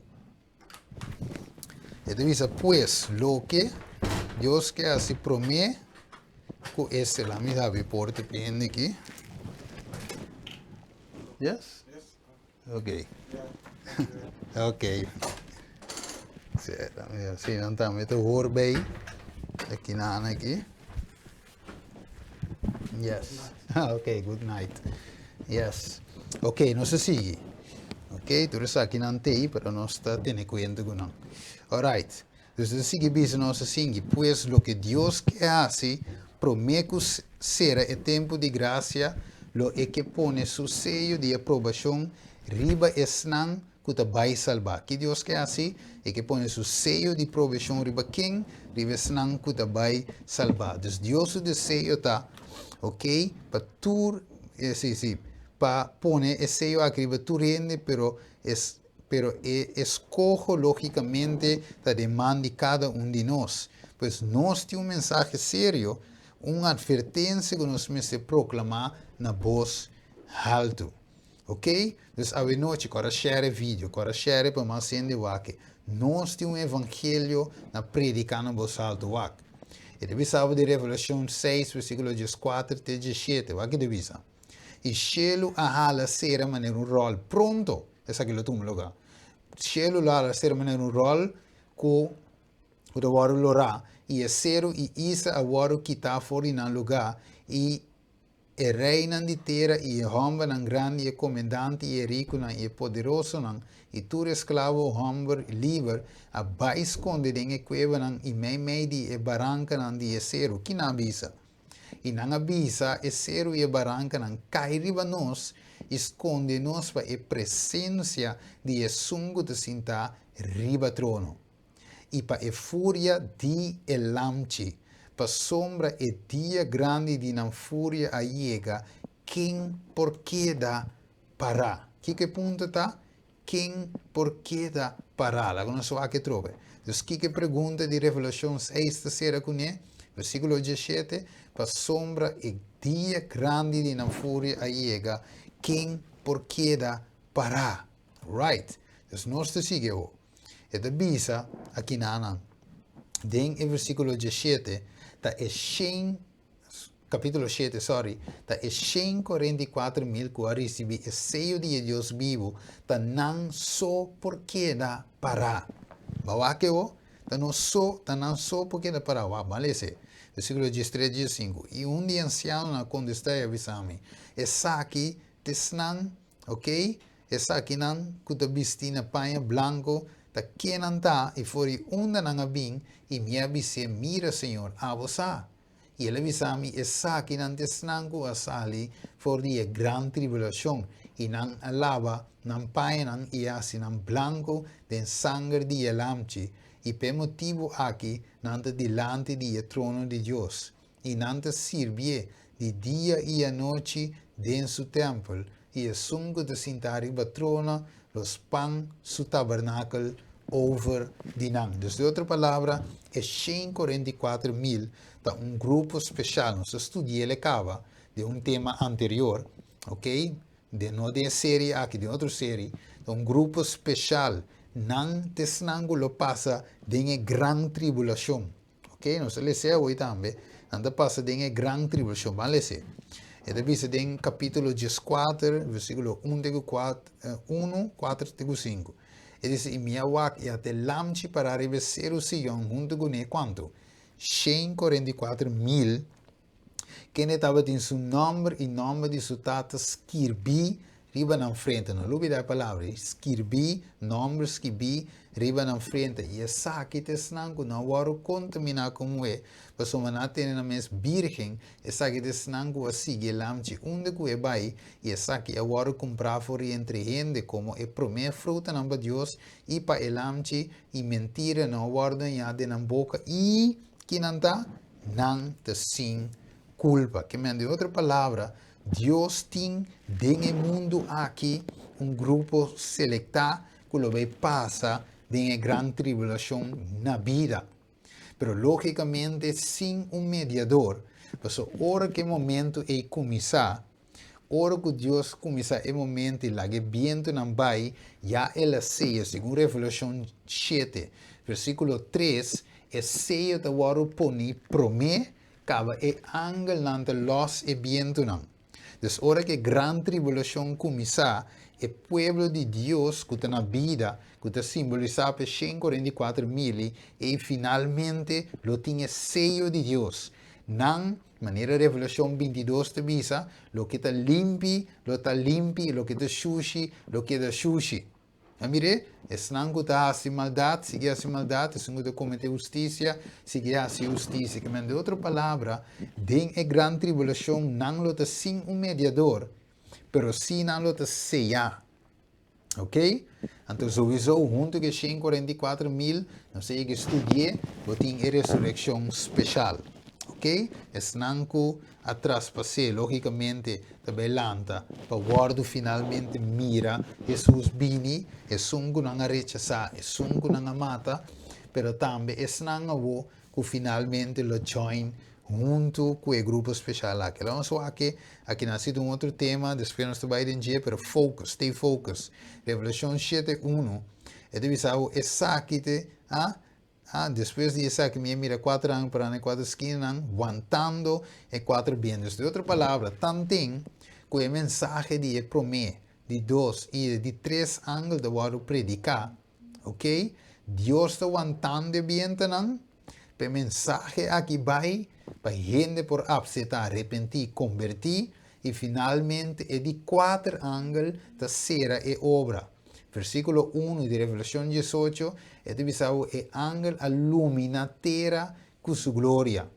A: E ta bisa, pues, loke Dios ke hasi promé ku este. Laga mi habri porta pa hende aki. Yes? Ok. Ok. Sí, sí, nan tambe ta hoor bij. Aki nan aki. Yes. Ok, good night. Yes. Ok, nos ta sigui. Ok, tur esaki nan tei, pero nos ta tene kuenta ku nan. Alright. Dus ta sigui bisa nos a sigui. Pues loke Dios ke hasi. Promé ku sera e tempu di grasia, lo e ke pone su seyo di aprobashon riba esnan ku ta bai salbá. Ki Dios ke hasi? E ke pone su seyo di probashon riba ken? Riba esnan ku ta bai salbá. Dus Dios su deseo ta, oke, pa tur, sí, sí, pa pone e seyo aki riba tur hende, pero es, pero e eskoho lógikamente ta den man di kada un di nos. Pues nos tin un mensahe serio, un atvertensia ku nos mester proklamá na bos haltu. Ok? Dus awenochi kòrda share e video, kòrda share pa mas hende wak e. Nos tin un evangelio na prediká na bos haltu wak. E ta bisa bo di Revelashon 6 versíkulo 14 te 17, wak e ta bisa. I shelu a hala sera manera un ròl pronto, esaki lo tuma lugá. Shelu lo hala sera manera un ròl ku ku ta wòrdu lorá, i e seru i isla a wòrdu kitá for di nan lugá, i e reinan di tera i e hòmbernan grandi i e komendante i e rikunan i e poderosonan i tur esklabo hòmber liber a bai skonde den e kuebanan i meimei di e barankanan di e seru. Ki nan a bisa? I nan a bisa e seru i e barankanan, Kai riba nos i skonde nos pa e presensia di Esun ku ta sintá riba trono, i pa e furia di e Lamchi, pasobra e dia grandi di nan furia a yega, ken por keda pará? Kiko e punto ta? Ken por keda pará? Laga nos wak e trobe. Dus kiko e pregunta di Revelashon 6 ta sera kuné? Versíkulo 17, Pasobra e dia grandi di nan furia a yega, ken por keda pará? Right. Dus nos ta sigui awor. E ta bisa akinanan den e versíkulo 17, ta e shen capítulo 7, sorry, ta e 144.000 ku a risibí e seyo di e Dios bibu, ta nan so por keda pará. Bo a wak awor? Ta nos so, ta nan so por keda pará. Wak, ban lesa e. Versíkulo 13, 15. I un di e ansianonan a kontestá i a bisa mi, Esaki ta esnan, ok, Esakinan ku ta bistí na paña blanku ta ken nan ta i for di unda nan a bin? I mi a bis'é, Mira, Señor, abo sa. I el a bisa mi, Esakinan ta esnan ku a sali for di e gran tribulashon, i nan a laba nan pañanan i a hasi nan blanku den sanger di e Lamchi, i p'e motibu aki nan ta dilanti di e trono di Dios, i nan ta sirbié di dia i anochi den su tèmpel, i esun ku ta sintá riba trono lo span su tabernakel over di nan. Dus di otro palabra, e 144.000 ta un grupo speshal. Nos a studi'el e kaba den un tema anterior, ok? Den no den e serie aki, den otro serie. Ta un grupo speshal. Nan ta esnan ku lo pasa den e gran tribulashon. Ok, nos ta lese awor tambe. Nan ta pasa den e gran tribulacion. Ban lese. E ta bisa den capítulo 14, versículo 1 te 4, 1, 4 te 5. E dice, i mi a wak i ate lamchi para riba e seru Sion huntu kuné kuantu? 144.000 Kende tabatin su nòmber i nòmber di su tata skirbí riba nan frente. No lubidá e palabra ei, skirbí, nòmber skibí riba nan frente. I esaki ta esnan ku no a wòrdu kontaminá ku muhé, pasobra nan a tene nan mes bírgen. Esaki ta esnan ku a sigui e Lamchi unda ku e bai, i esaki a wòrdu kumprá for di entre hende komo e promé frutanan pa Dios i pa e Lamchi, i mentira no a wòrdu hañá den nan boka. I kinan ta? Nan ta sin kulpa. Ke men, den otro palabra, Dios tin den e mundu aki un grupo selektá ku lo bai pasa den e gran tribulashon na bida. Pero lógikamente sin un mediador, pasobra ora ku e momentu ei kuminsá, Ora ku Dios kuminsá e momento i laga e bientunan bai, ya el a seya, segun Revelashon 7, versíkulo 3, e seyo ta wòrdu poní promé, kaba e angelnan ta lòs e bientunan. Dus ora ku e gran tribulashon kuminsá, e pueblo di Dios ku ta na bida, ku ta simbolisá pa e 144 mil, ei finalmente lo tin e seyo di Dios. Nan Manera Revelashon 22 ta bisa, loke ta limpi lo ta limpi i loke ta shushi lo keda shushi. A mir'é, esnan ku ta hasi maldat, sigui hasi maldat, esun ku ta kometé hustisia, sigui hasi hustisia. Ke men, den otro palabra, den e gran tribulashon nan lo ta sin un mediador, pero sí nan lo ta seyá. Ok? Anto souiso huntu ku e 144.000, nos a yega studi'é, bo tin e resurekshon speshal. Ok? Esnan ku a traspas'é, lógikamente, ta bai lanta pa wòrdu finalmente mira Hesus bini, esun ku nan a rechasá, esun ku nan a mata, pero tambe esnan awó ku finalmente lo join huntu ku e grupo speshal aki. Laga nos wak aki nan a un otro tema, despues nos ta bai den dje, pero focus, stay focus. Revelashon shete unu, e ta bisa bo esaki te, ah, ah, despues di esaki mi a mira kuater angel pará na e kuater skinanan, wantando e kuater bientu. Den otro palabra, tanten ku e mensahe di e promé, di dos i e di tres angel ta wòrdu prediká, Ok, Dios ta wantando e bientenan pa e mensahe aki bai pa hende por apseta, arepentí, kombertí i finalmente e di kuater angel ta sera e obra. Versíkulo unu di Revelashon diesocho e ta bisa bo e angel a lumina tera ku su gloria.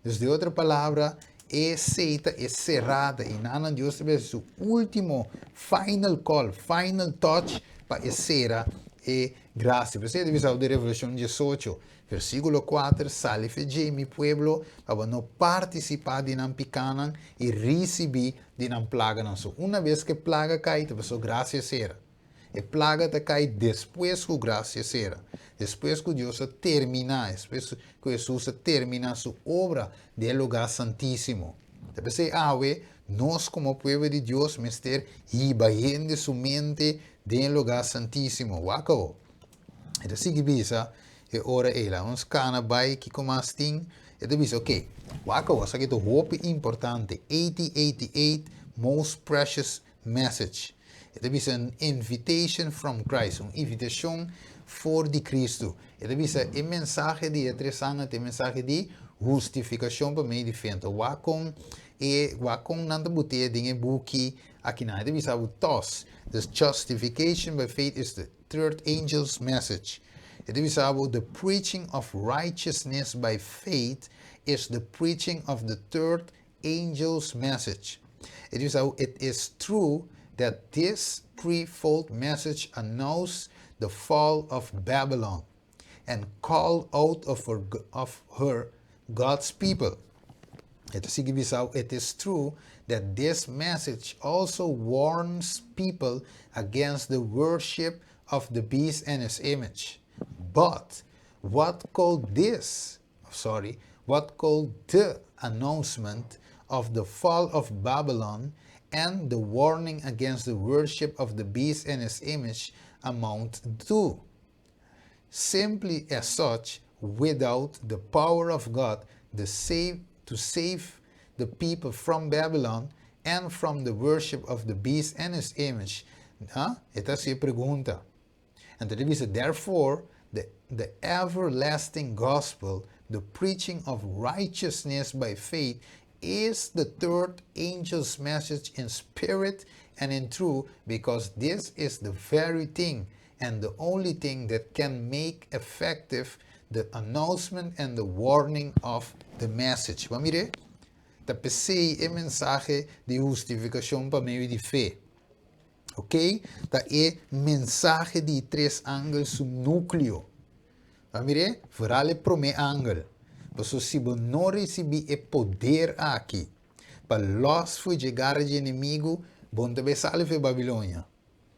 A: Dus di otro palabra, esei ta e serada i nan Dios ta bira su último final call, final touch pa e sera e gracia. P'esei ta bisa di Revelashon 18, versíkulo 4, Sali fe dje, mi pueblo, pa bo no partisipá di nan pikánan i risibí di nan plaganan. So, una bes ku e plaga kai, ta pasobra gracia sera. E plaga ta kai despues ku grasia sera, despues ku Dios a terminá, despues ku Hesus a terminá su obra den e lugá santísimo. Ta p'esei awe nos komo pueblo di Dios mester hiba hende su mente den e lugá santísimo. Wak awo. E ta sigui bisa e ora ei. Laga nos kana bai kiko mas tin. E ta bisa, oke, wak awo, esaki ta hopi importante, 8088 most precious message. E ta bisa un invitation from Christ, un invitashon for di Kristu. E ta bisa e mensahe di e tres angel ta e mensahe di hustifikashon pa medio di fe. Anto wak kon e wak kon nan ta but'é den e buki akinan. E ta bisa bo tos, the justification by faith is the third angel's message. E ta bisa bo the preaching of righteousness by faith is the preaching of the third angel's message. It is, it is true that this threefold message announced the fall of Babylon and called out of her God's people. It is true that this message also warns people against the worship of the beast and his image. But what called this, sorry, what called the announcement of the fall of Babylon and the warning against the worship of the beast and his image amount to? Simply as such, without the power of God the save, to save the people from Babylon and from the worship of the beast and his image. Huh? Esta ta e pregunta. And the bisa, therefore, the everlasting gospel, the preaching of righteousness by faith, is the third angel's message in spirit and in truth, because this is the very thing and the only thing that can make effective the announcement and the warning of the message. Ban mira, ta p'esei e mensahe di hustifikashon pa medio di fe. Ok? Ta e mensahe di tres angel su núkleo. Ban mira, vooral e promé angel. Pasobra si bo no risibí e poder aki, pa lòs for di gara di enemigu, bo no ta bai sali for di Babilonia.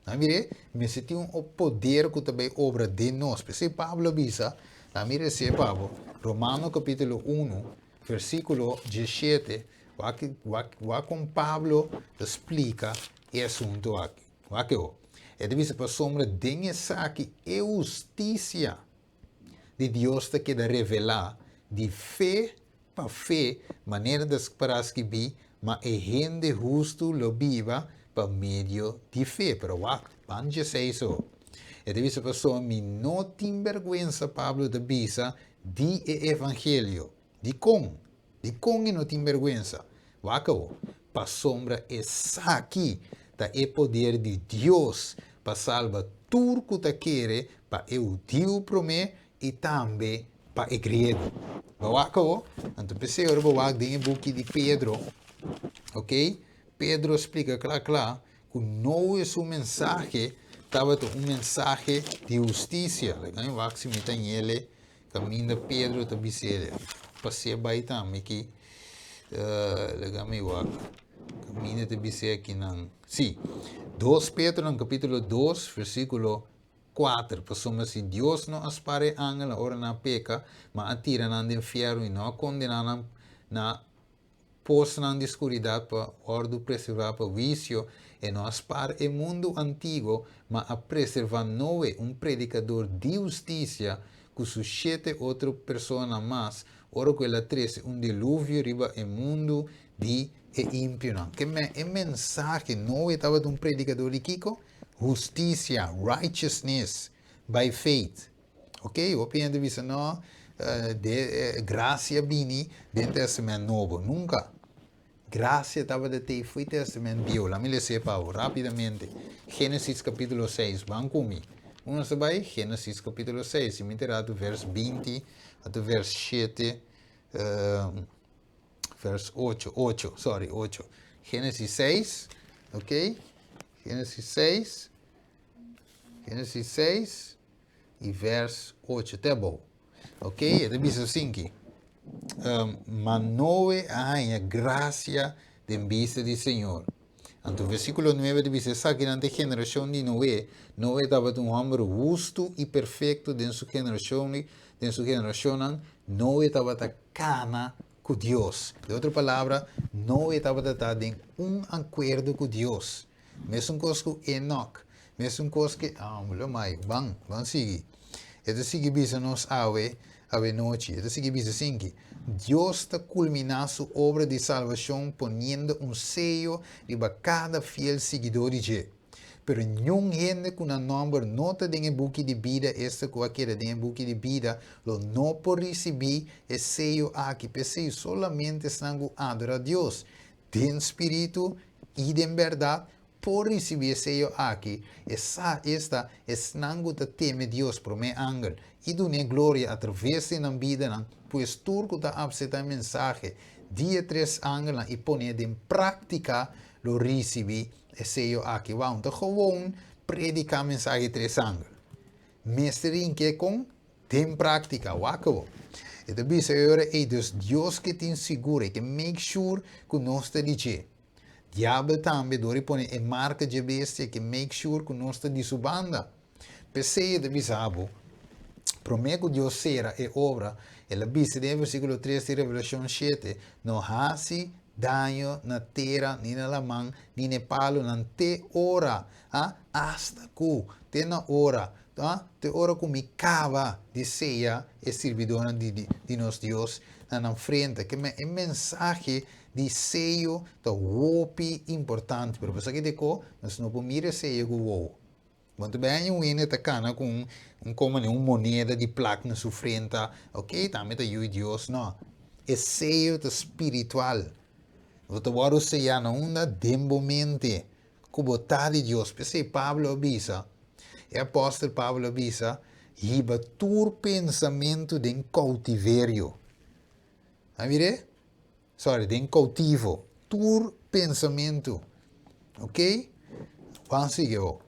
A: Ban mira, mester tin un poder ku ta bai obra den nos. P'esei Pablo a bisa, ban mira esei Pablo, Romano kapítulo 1, versíkulo 17, wak, wak, wak kon Pablo ta splika e asuntu aki. Wak e E ta bisa pasobra den esaki e hustisia di Dios ta keda revelá di fe pa fe, manera ta pará skibí, ma e hende hustu lo biba pa medio di fe. Pero wak, ban 16 so. E ta bisa pasobra mi no tin bèrgwensa, Pablo ta bisa, di e evangelio. Di kon? Di kon e no tin bèrgwensa? Wak awo, pasobra esaki ta e poder di Dios pa salba. tur ku ta kere, pa e hudiu promé i tambe pa e griego. Bo wak awo? Anto p'esei ora bo wak den e buki di Pedro, ok, Pedro a splika kla kla ku Noe su mensahe tabata un mensahe di hustisia. Laga mi wak si mi ta ñele kaminda Pedro ta bis'el. Pas'é bai tambe ki, laga mi wak kaminda ta bis'é akinan. Sí, 2 Pedro nan kapítulo 2 versíkulo 4, Pasobra si Dios no a spara e angelnan ora nan a peka, ma a tira nan den fièrnu i no a kondená nan na posnan di skuridat pa wòrdu preservá pa huisio, e no a spar e mundu antiguo, ma a preservá Noe, un predikador di hustisia, ku su shete otro personanan mas, ora ku el a trese un diluvio riba e mundu di e impionan. Ke men e mensahe, Noe tabata un predikador di kiko? Hustisia, righteousness by faith. Ok, hopi hende bisa no, de gracia bini den Testament Nobo. Nunca. Gracia tabata tei foi Testament Bieu. Lami lese pa bo rapidamente. Genesis capítulo 6. Ban cu mi. Uno sa bai Genesis capítulo 6. Si mi te rato vers 20, ato vers 7, vers 8, 8, sorry, 8. Genesis 6, ok? Genesis 6, Genesis 6 i vers 8 te abou. Ok, e ta bisa asinki. Ma Noe a haña grasia den bista di Señor. Anto versíkulo 9 ta bisa esakinan ta e generashon di Noe. Noe tabata un hòmber hustu i perfekto den su generashon, den su generashonnan. Noe tabata kana ku Dios. Den otro palabra, Noe tabata ta den un akuerdo ku Dios. Mesun kos ku Enok. Mesun kos ku, ah, lo mai, ban, ban sigui. E ta sigui bisa nos awe, awe nochi. E ta sigui bisa sinki. Dios ta kulminá su obra di salbashon poniendo un seyo riba kada fiel siguidó di dje. Pero niun hende ku nan nòmber no ta den e buki di bida, esta ku a keda den e buki di bida, lo no por risibí e seyo aki. P'esei solamente esnan ku adorá Dios den spiritu i den bèrdat por risibí e seyo aki, e sa, esta, esnan ku ta teme Dios, promé angel, i dun'é gloria atraves di nan bidanan, pues tur ku ta apseptá e mensahe di e tres angelnan i pon'é den práktika lo risibí e seyo aki. Wou, no ta gewoon prediká mensahe di tres angel. Mester rink'é kon? Den práktika, wak bo. E ta bisa e ora ei, dus Dios ke tin sigur, e ke make sure ku nos ta di dje. Diabel tambe, dor di pone e marka dje bestia, e ke make sure ku nos ta di su banda. P'esei e ta bisa bo, promé ku Dios sera e obra, el a bisa den e versíkulo 3 di Revelashon 7, No hasi daño na tera, ni na laman, ni na e palunan, te ora, a, asta ku, te na ora, Ta te ora ku mi kaba di seya e sirbidónan di di nos Dios na nan frente. Ke men e mensahe di seyo ta hopi importante, pero pasobra ki deko nos no por mira e seyo ku wowo. Bo ta bini un hende ta kana ku un un komo un moneda di plak na su frenta, ok, tambe ta yu di Dios, no. E seyo ta spiritual. Bo ta wòrdu seyá na unda? Den bo mente. Ku bo ta di Dios. P'esei Pablo a bisa, e apòstel Pablo a bisa, Hiba tur pensamentu den koutiverio. A mir'é? Sorry, den koutivo. Tur pensamentu. Ok? Ban sigui awor.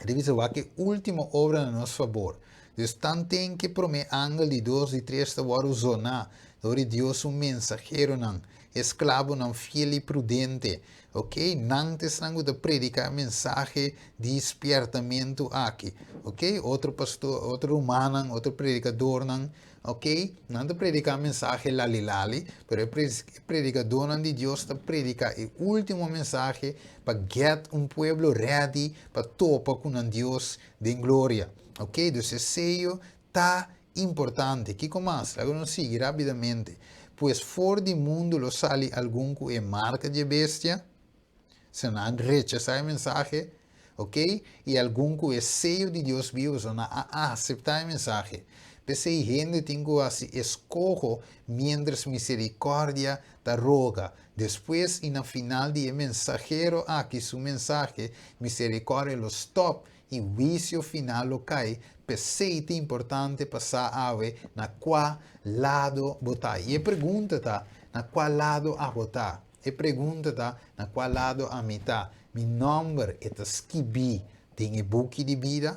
A: E ta bisa wak e último obra na nos fabor. Dus tanten ku e promé angel di dos di tres ta wòrdu zoná dor di Dios su mensaheronan, esklabonan fiel i prudente, ok, nan ta esnan ku ta prediká e mensahe di spièrtamentu aki. Ok, otro pastor, otro rumannan, otro predikadornan, ok, nan ta prediká mensahe lali lali, pero e predikadornan di Dios ta prediká e último mensahe pa get un pueblo ready pa topa ku nan Dios den gloria. Ok, dus e seyo ta importante. Kiko mas? Laga nos sigui rapidamente. Pues for di mundu lo sali algun ku e marka di e bestia, si nan rechasá e mensahe, ok, i algun ku e seyo di Dios bibu, so nan a aseptá e mensahe. P'esei hende tin ku hasi eskoho miéntras miserikòrdia ta roga. Despues i na final di e mensahero aki su mensahe, miserikòrdia lo stòp. i huisio final lo kai, p'esei ta importante pa sa awe na kua lado bo ta. I e pregunta ta, na kua lado abo ta? E pregunta ta, na kua lado ami ta? Mi nòmber e ta skibí den e buki di bida?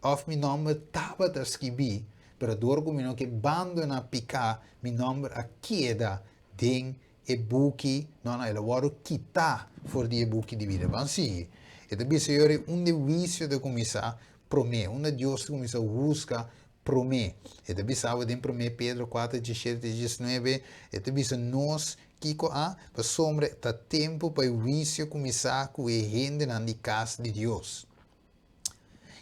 A: Òf mi nòmber tabata skibí, pero dor ku mi no ke bandoná piká, mi nòmber a keda den e buki, no, no, el a wòrdu kitá for di e buki di bida. Ban sigui. E ta bisa yori unda e huisio ta kuminsá promé, unda Dios ta kuminsá husga promé. E ta bisa awe den promé Pedro kuater, diesshete te diesnuebe, e ta bisa nos kiko a, pasobra ta tempu pa e huisio kuminsá ku e hendenan di kas di Dios.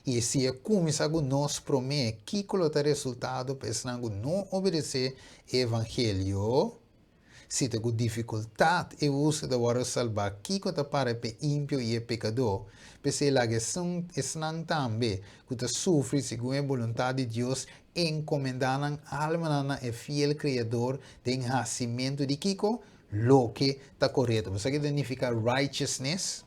A: I si e kuminsá ku nos promé, kiko lo ta resultado pa esnan ku no obedesé e evangelio? Si ta ku difikultat e hustu ta wòrdu salbá, kiko ta para p'e impio i e pekadó? P'esei laga esun, esnan tambe ku ta sufri segun e boluntat di Dios enkomendá nan almanan na e fiel Kreador den hasimentu di kiko? Loke ta korekto. Bo sa ke ta nifiká righteousness?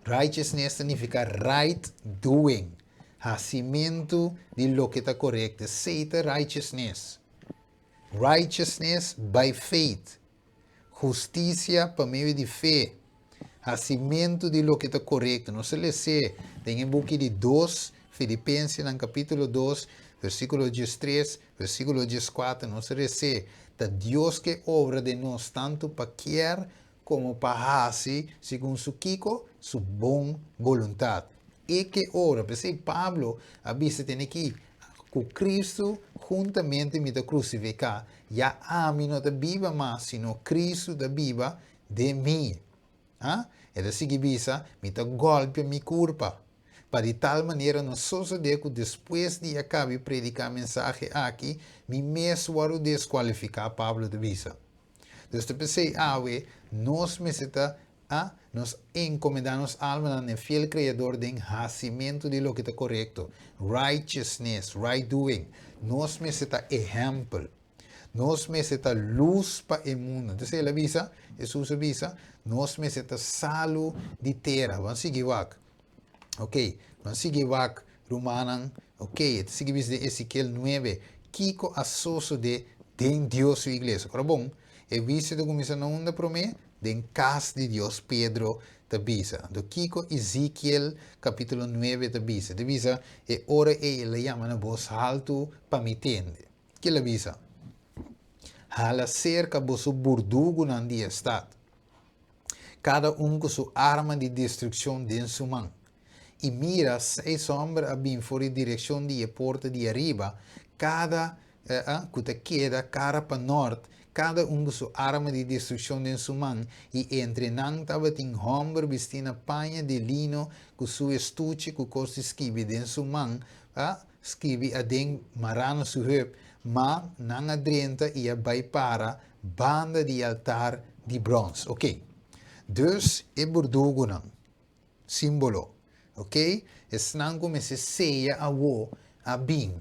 A: Righteousness ta nifiká right doing, hasimentu di loke ta korekto. Esei ta righteousness. Righteousness by faith, hustisia pa medio di fe, hasimentu di loke ta korekto. Nos a les'é den e buki di dos Filipensenan kapítulo dos, versíkulo diestres, versíkulo dieskuater. Nos a les'é, Ta Dios ke obra den nos tantu pa kier komo pa hasi segun su kiko? Su bon boluntat. E ke ora, p'esei Pablo a bisa tene ki, Ku Kristu huntamente mi ta krusifiká, ya ami no ta biba mas, sino Kristu ta biba den mi. Ha? E ta sigui bisa, Mi ta gòlpia mi kurpa, pa di tal manera no sosodé ku despues di a kabi prediká mensahe aki, mi mes wòrdu deskualifiká, Pablo ta bisa. Dus ta p'esei awe nos mester ta a nos encomenda nos almanan na e fiel Creador den hacimentu di loke ta corecto, righteousness, right doing. Nos mester ta ehempel. Nos mester ta luz pa e mundo. Entonces el a bisa, Jesus a bisa, nos mester ta salu di tera. Ban sigui wak. Ok, ban sigui wak, rumannan. Ok, e ta sigui bisa den Ezekiel 9, kiko a sosode den Dios su iglesia. Ora bon, e huisio ta kuminsá na unda promé? Den kas di Dios, Pedro ta bisa. Anto kiko Ezekiel kapítulo 9 ta bisa? E ta bisa, E ora ei el a yama na bos haltu pa mi tende. Ke el a bisa? Hala serka boso burdugunan di e stat. kada un ku su arma di destrukshon den su man. I mira, seis hòmber a bin for di direkshon di e porta di ariba, kada ku ta keda kara pa nòrt, kada un ku su arma di destrukshon den su man, i entre nan tabatin hòmber bistí na paña di lino ku su estuchi ku kos di skibi den su man, skibi aden mará na su heup, ma nan a drenta i a bai para banda di e altar di brons. Ok. Dus e burdugunan, simbolo, ok, esnan ku mester seya awo a bin.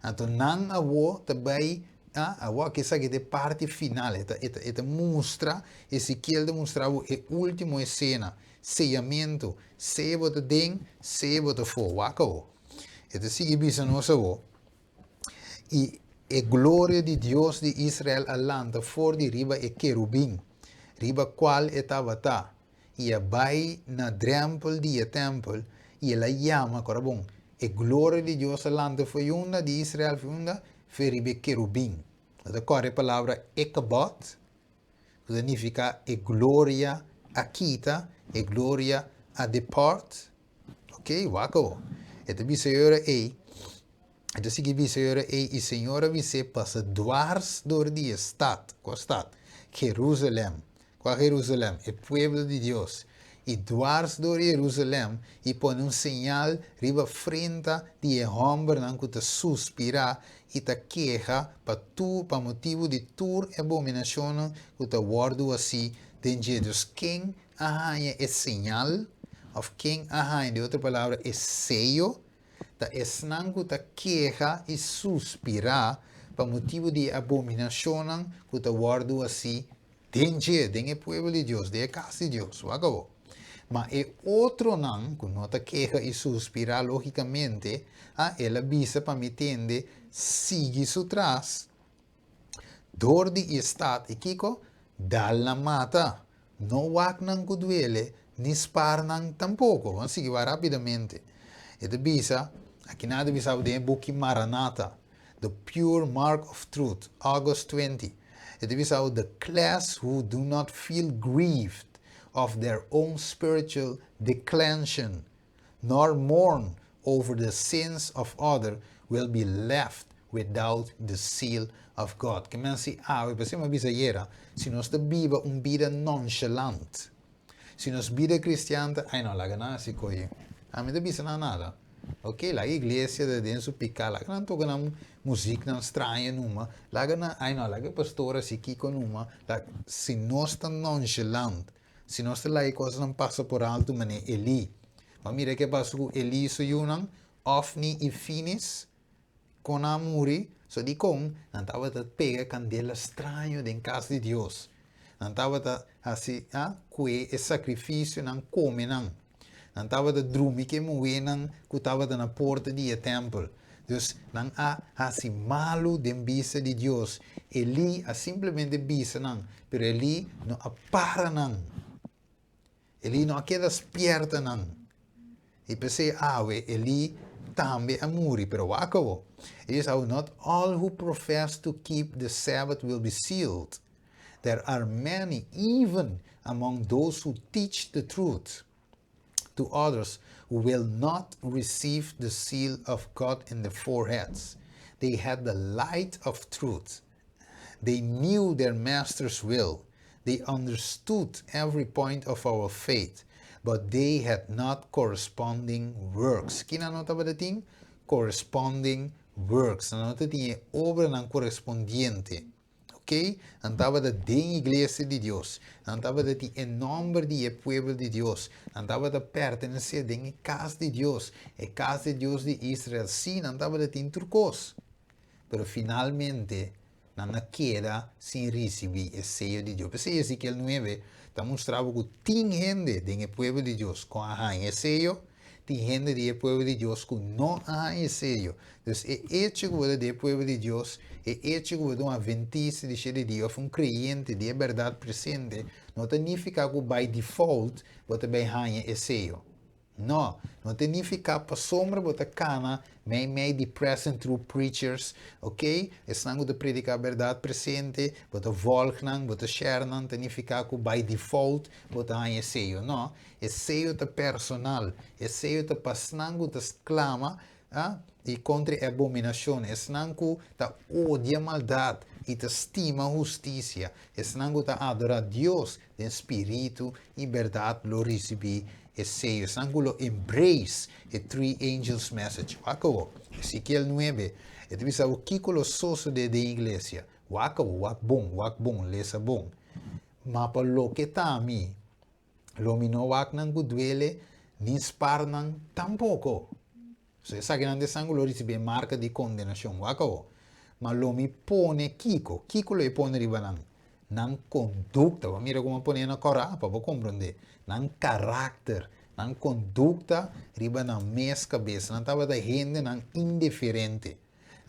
A: Anto nan awo ta bai, ah, awo aki esaki ta e parti final, e ta, e ta, e ta mustra, Ezekiel ta mustra bo e ultimo esena, seyamentu, sea bo ta den, sea bo ta afó. Wak awo. E ta sigui bisa nos awo. I e gloria di Dios di Israel a lanta for di riba e kerubin, riba kual e tabata, i a bai na drèmpel di e tèmpel, i el a yama, kòrda bon, e gloria di Dios a lanta for unda di Israel, for unda? For riba e kerubin. Bo ta kòrda e palabra Ichabod, ku ta nifiká e gloria a kita, e gloria a depart. Ok, wak awo. E ta bisa e ora ei, e ta sigui bisa e ora ei, i Señor a bis'é pasa dwars dor di e stat. Kua stat? Jerusalèm. Kua Jerusalèm? E pueblo di Dios. I dwars dor di Jerusalèm i pone un señal riba frenta di e hòmbernan ku ta suspirá i ta keha pa tur pa motibu di tur e abominashonnan ku ta wòrdu hasí den dje. Dus ken a haña e señal, òf ken a haña, di otro palabra, e seyo, ta esnan ku ta keha i suspirá pa motibu di e abominashonnan ku ta wòrdu hasí den dje, den e pueblo di Dios, den e kas di Dios. Wak awor. Ma e otronan ku no ta keha i suspirá lógikamente, a el a bisa pa mi tende, sigui su tras dor di e stat i kiko? Dal nan mata. No wak nan ku duele, ni spar nan tampoko. Ban sigui wak rápidamente. E ta bisa, akinan e ta bisa bo den e buki Maranatha, The Pure Mark of Truth, August 20. E ta bisa bo, The class who do not feel grieved of their own spiritual declension, nor mourn over the sins of other, will be left without the seal of God. Ke men si awe, p'esei mi a bisa ayera, si nos ta biba un bida nonchalant, si nos bida cristian ta, ay no, laga nan hasi koe, ami ta bisa nan nada. Ok, laga iglesia ta den su piká, laga nan toka nan muziknan straño numa, laga nan, ay no, laga e pastor hasi kiko numa, si nos ta nonchalant, si nos ta laga e kosnan pasa por alto manera Elí. Bo a mira ke pasa ku Elí su yunan, Ofni i Finis? Kon nan a muri? So dikon nan tabata pega kandela straño den kas di Dios? Nan tabata hasi kue e sakrifisionan kome nan. Nan tabata drumi ku e muhénan ku tabata na porta di e tèmpel. Dus, nan a hasi malu den bista di Dios. Elí a simplemente bisa nan, pero Elí no a para nan. Elí no a keda spièrta nan. I p'esei awe Elí tambe a muri, pero wak awo. E dies awe, Not all who profess to keep the Sabbath will be sealed. There are many, even among those who teach the truth to others, who will not receive the seal of God in their foreheads. They had the light of truth. They knew their master's will. They understood every point of our faith, but they had not corresponding works. Ki nan no tabata tin? Corresponding works. Nan no tabatin e obranan korespondiente. Ok? Nan tabata den iglesia di Dios. Nan tabata tin e nòmber di e pueblo di Dios. Nan tabata pertenesé den e kas di Dios, e kas di Dios di Israel. Sí, nan tabata tin tur kos. Pero finalmente nan a keda sin risibí e seyo di Dios. P'esei Ezekiel 9 ta mustra bo ku tin hende den e pueblo di Dios ku a haña e seyo, tin hende di e pueblo di Dios ku no a haña e seyo. Dus e echo ku bo ta di e pueblo di Dios, e echo ku bo ta un adventista di shete dia òf un kreyente di e bèrdat presente, no ta nifiká ku by default bo ta bai haña e seyo. No, no ta nifiká pasobra bo ta kana mei mei di present truth preachers, ok, esnan ku ta prediká bèrdat presente, bo ta vòlg nan, bo ta share nan, ta nifiká ku by default bo ta haña e seyo. No, e seyo ta personal, e seyo ta pa esnan ku ta sklama a i kontra e abominashon, esnan ku ta odia maldat i ta stima hustisia, esnan ku ta adorá Dios den spiritu i bèrdat lo risibí e seyo, esnan ku lo embrace e Three Angels Message. Wak awo, Ezekiel 9, e ta bisa bo kiko lo sosodé den iglesia. Wak awo, wak bon, wak bon, lesa bon. Ma pa loke ta ami, Lo mi no wak nan ku duele, ni spar nan tampoko. So esakinan ta esnan ku lo risibí e marka di kondenashon. Wak awo. Ma lo mi pone kiko? Kiko lo e pone riba nan? Nan kondukta. Bo a mira komo a pone na kòrá pa bo komprondé. Nan karakter, nan kondukta riba nan mes kabes. Nan tabata hendenan indiferente.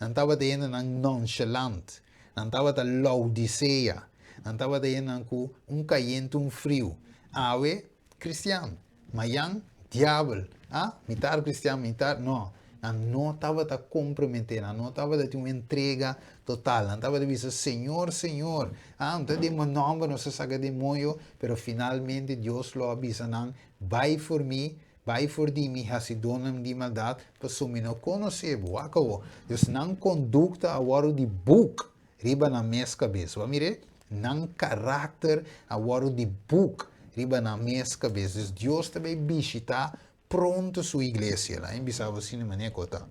A: Nan tabata hendenan nonchalant. Nan tabata Laodicea. Nan tabata hendenan ku un kayente un friu. Awe, kristian. Mayan, diabel. Ah, mitar kristian, mitar. No. Nan no tabata komprometé. Nan no tabata tin un entrega total. Nan tabata bisa, Señor, Señor. Ah, no ta den bo nòmber nos a saka demoño. Pero finalmente Dios lo a bisa nan, Bai for mi, Bai for di mi, hasidónan di maldat, pasobra mi no konosé bo. Wak awor, dus nan kondukta a wòrdu di buk riba nan mes kabes. Bo a mir'é? Nan karakter a wòrdu di buk riba nan mes kabes. Dus Dios ta bai bishitá pronto su iglesia. Laga mi bisa bo asina manera ku ta.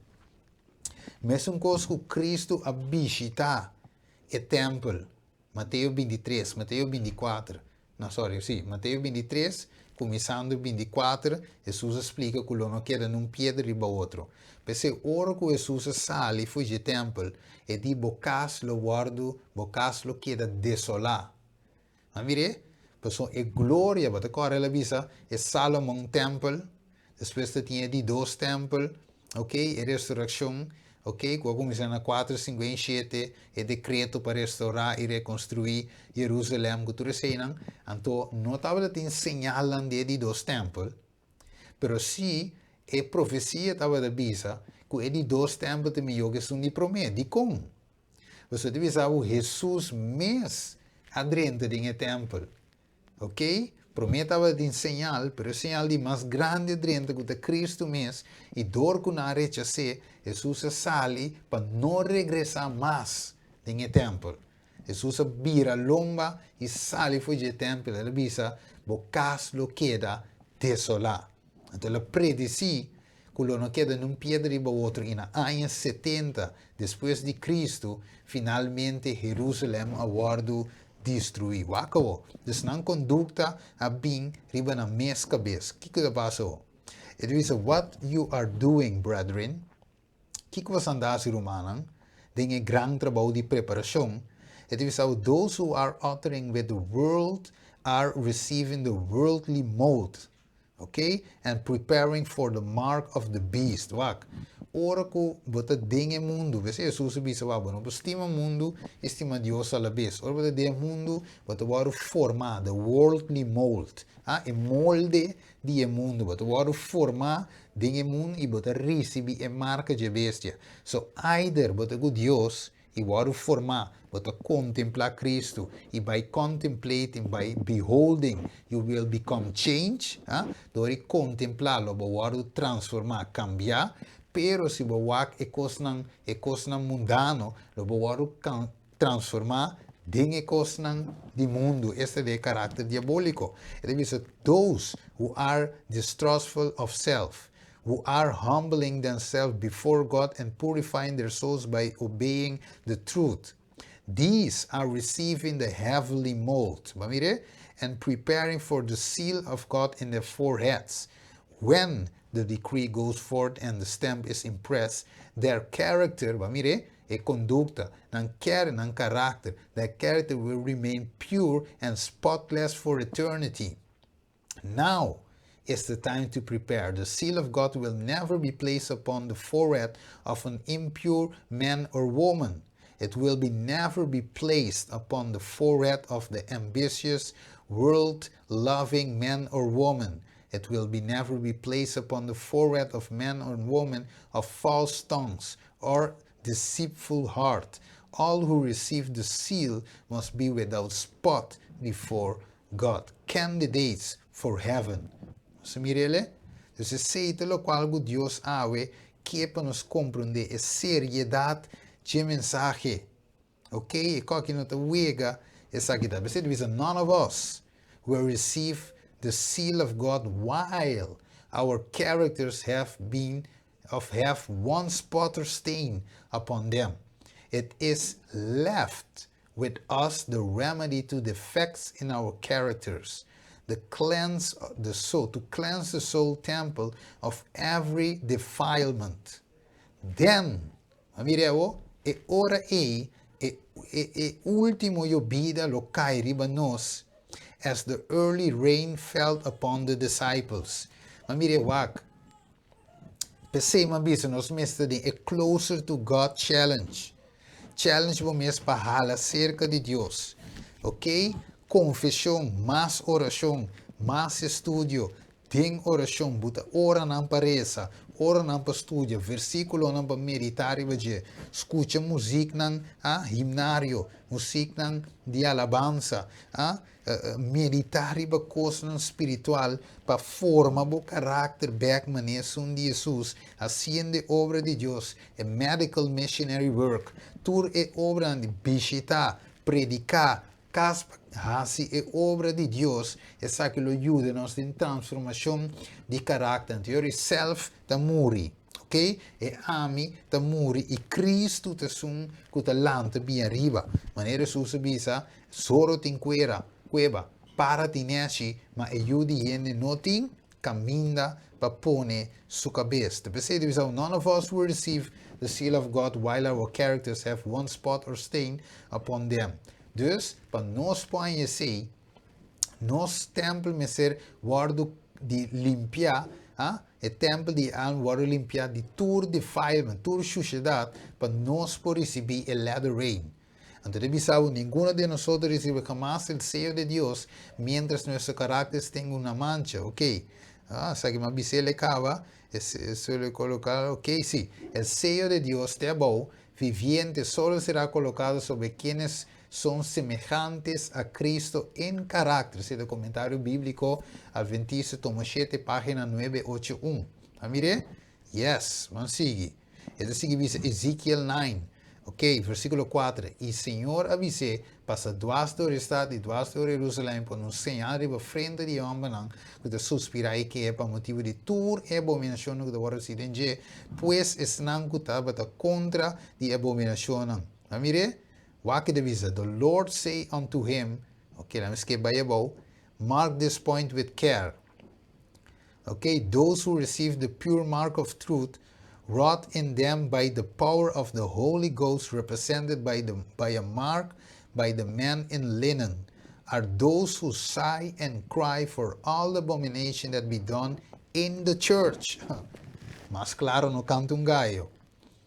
A: Mesun kos ku Kristu a bishitá e tèmpel, Mateo 23, Mateo 24, No, sorry, sí, Mateo 23, kuminsando 24, Hesus a splika ku lo no keda nun piedra riba otro. P'esei, ora ku Hesus a sali for dje tèmpel, e di, Bo kas lo wòrdu, bo kas lo keda desolá. A mir'é? Pasobra e gloria, bo ta kòrda el a bisa, e Salomon tèmpel, despues ta tin e di dos tèmpel, ok, e restorakshon, ok, ku a kuminsá na 457, e dekreto pa restourá i rekonstruí Jerusalèm ku tur eseinan, anto no tabata tin señalnan di e di dos tèmpel, pero sí e profesia tabata bisa ku e di dos tèmpel ta mihó ku esun di promé. Dikon? Pasobra ta bisa ku Hesus mes a drenta den e tèmpel. Ok, promé tabatin señal, pero e señal di mas grandi a drenta ku ta Kristu mes, i dor ku nan a rechas'é, Hesus a sali pa no regresá mas den e tèmpel. Hesus a bira lomba i sali for dje tèmpel, el a bisa, Bo kas lo keda desolá. Anto el a predisí ku lo no keda niun piedra riba otro i na aña 70 despues di Kristu finalmente Herusalèm a wòrdu destruí. Wak awor, dus nan kondukta a bin riba nan mes kabes. Kiko ta pasa awor? E ta bisa, What you are doing, brethren, kiko boso a hasi, rumannan, den e gran trabou di preparashon? E ta bisa, those who are uttering with the world are receiving the worldly mold, ok, and preparing for the mark of the beast. Wak, ora ku bo ta den e mundu, p'esei Hesus a bisa wak, bo no por stima mundu i stima Dios alabes. Ora bo ta den e mundu, bo ta wòrdu formá, the worldly mold, ah, e molde di e mundu, bo ta wòrdu formá den e mundu i bo ta risibí e marka dje bestia. So, either bo ta ku Dios i wòrdu formá, bo ta kontemplá Kristu, i by contemplating, by beholding, you will become changed, ah, dor di kontemplá lo bo wòrdu transformá, kambiá, pero si bo wak e kosnan, e kosnan mundano, lo bo wòrdu transformá den e kosnan di mundu, esta den e karakter diabóliko. E ta bisa, those who are distrustful of self, who are humbling themselves before God and purifying their souls by obeying the truth. These are receiving the heavenly mold, mire, and preparing for the seal of God in their foreheads. When the decree goes forth and the stamp is impressed, their character, mire, e kondukta, nan ker, nan karakter, their character will remain pure and spotless for eternity. Now is the time to prepare. The seal of God will never be placed upon the forehead of an impure man or woman. It will be never be placed upon the forehead of the ambitious, world-loving man or woman. It will be never be placed upon the forehead of man or woman of false tongues or deceitful heart. All who receive the seal must be without spot before God. Candidates for heaven. Bo mir'é? Dus esei ta lokual ku Dios awe ke pa nos komprondé e seriedat di mensahe. Ok? E kos no ta wega esaki ta. Bo bisa none of us will receive the seal of God while our characters have been of have one spot or stain upon them. It is left with us the remedy to defects in our characters, the cleanse the soul, to cleanse the soul temple of every defilement. Then, mira e ora ei, e, e, e último yobida lo kai riba nos, as the early rain fell upon the disciples. Ma mira wak, p'esei m'a bisa nos mester di e Closer to God Challenge. Challenge bo mes pa hala serka di Dios. Ok? Konfeshon, mas orashon, mas estudio, den orashon, buta oranan pa resa, oranan pa studia, versíkulonan pa meditá riba dje, skucha musiknan, ah, himnario, musiknan di alabansa, ah, meditá riba kosnan spiritual pa forma bo karakter bèk manera esun di Hesus, hasiendo e obra di Dios, e medical missionary work, tur e obra di bishitá, prediká, kas hasi e obra di Dios, esaki lo yuda nos den transformashon di karakter. Anto self ta muri, ok? E ami ta muri i Kristu ta esun ku ta lanta bin ariba. Manera Hesus a bisa, zoro tin kuera, kueba, para tin nèshi, ma e yu di hende no tin kaminda pa pone su kabes. P'esei ta bisa, none of us will receive the seal of God while our characters have one spot or stain upon them. Dus, pa nos por esei, Nos tèmpel mester wòrdu di limpiá, ah, e tèmpel di alma wòrdu limpiá di tur defilement, tur shushedat, pa nos por risibí e latter rain. Anto ta bisa bo, ninguno de nosotros recibe jamás el sello de Dios mientras nuestro carácter tenga una mancha. Ok, ah, esaki mi a bis'é el e kaba, e suele colocar, ok, sí, el sello de Dios te abou, viviente, solo será colocado sobre quienes son semejantes a Cristo en carácter. Esei ta Comentario Bíblico Adventista, tomo shete, página nuebe ocho un. A mir'é? Yes, ban sigui. E ta sigui bisa Ezekiel 9, ok, versículo 4, I Señor a bis'é, Pasa duas dor e stat i duas dor Jerusalèm, pone un señal riba frente di e hòmbernan ku ta suspirá i keha pa motibu di tur e abominashonnan ku ta wòrdu hasi den dje, pues esnan ku tabata kontra di e abominashonnan. A mir'é? Wak e ta bisa, The Lord say unto him, ok, laat mi skip bai abou, Mark this point with care. Ok, those who receive the pure mark of truth wrought in them by the power of the Holy Ghost represented by the by a mark by the man in linen are those who sigh and cry for all the abomination that be done in the church. Mas claro no canta un gallo.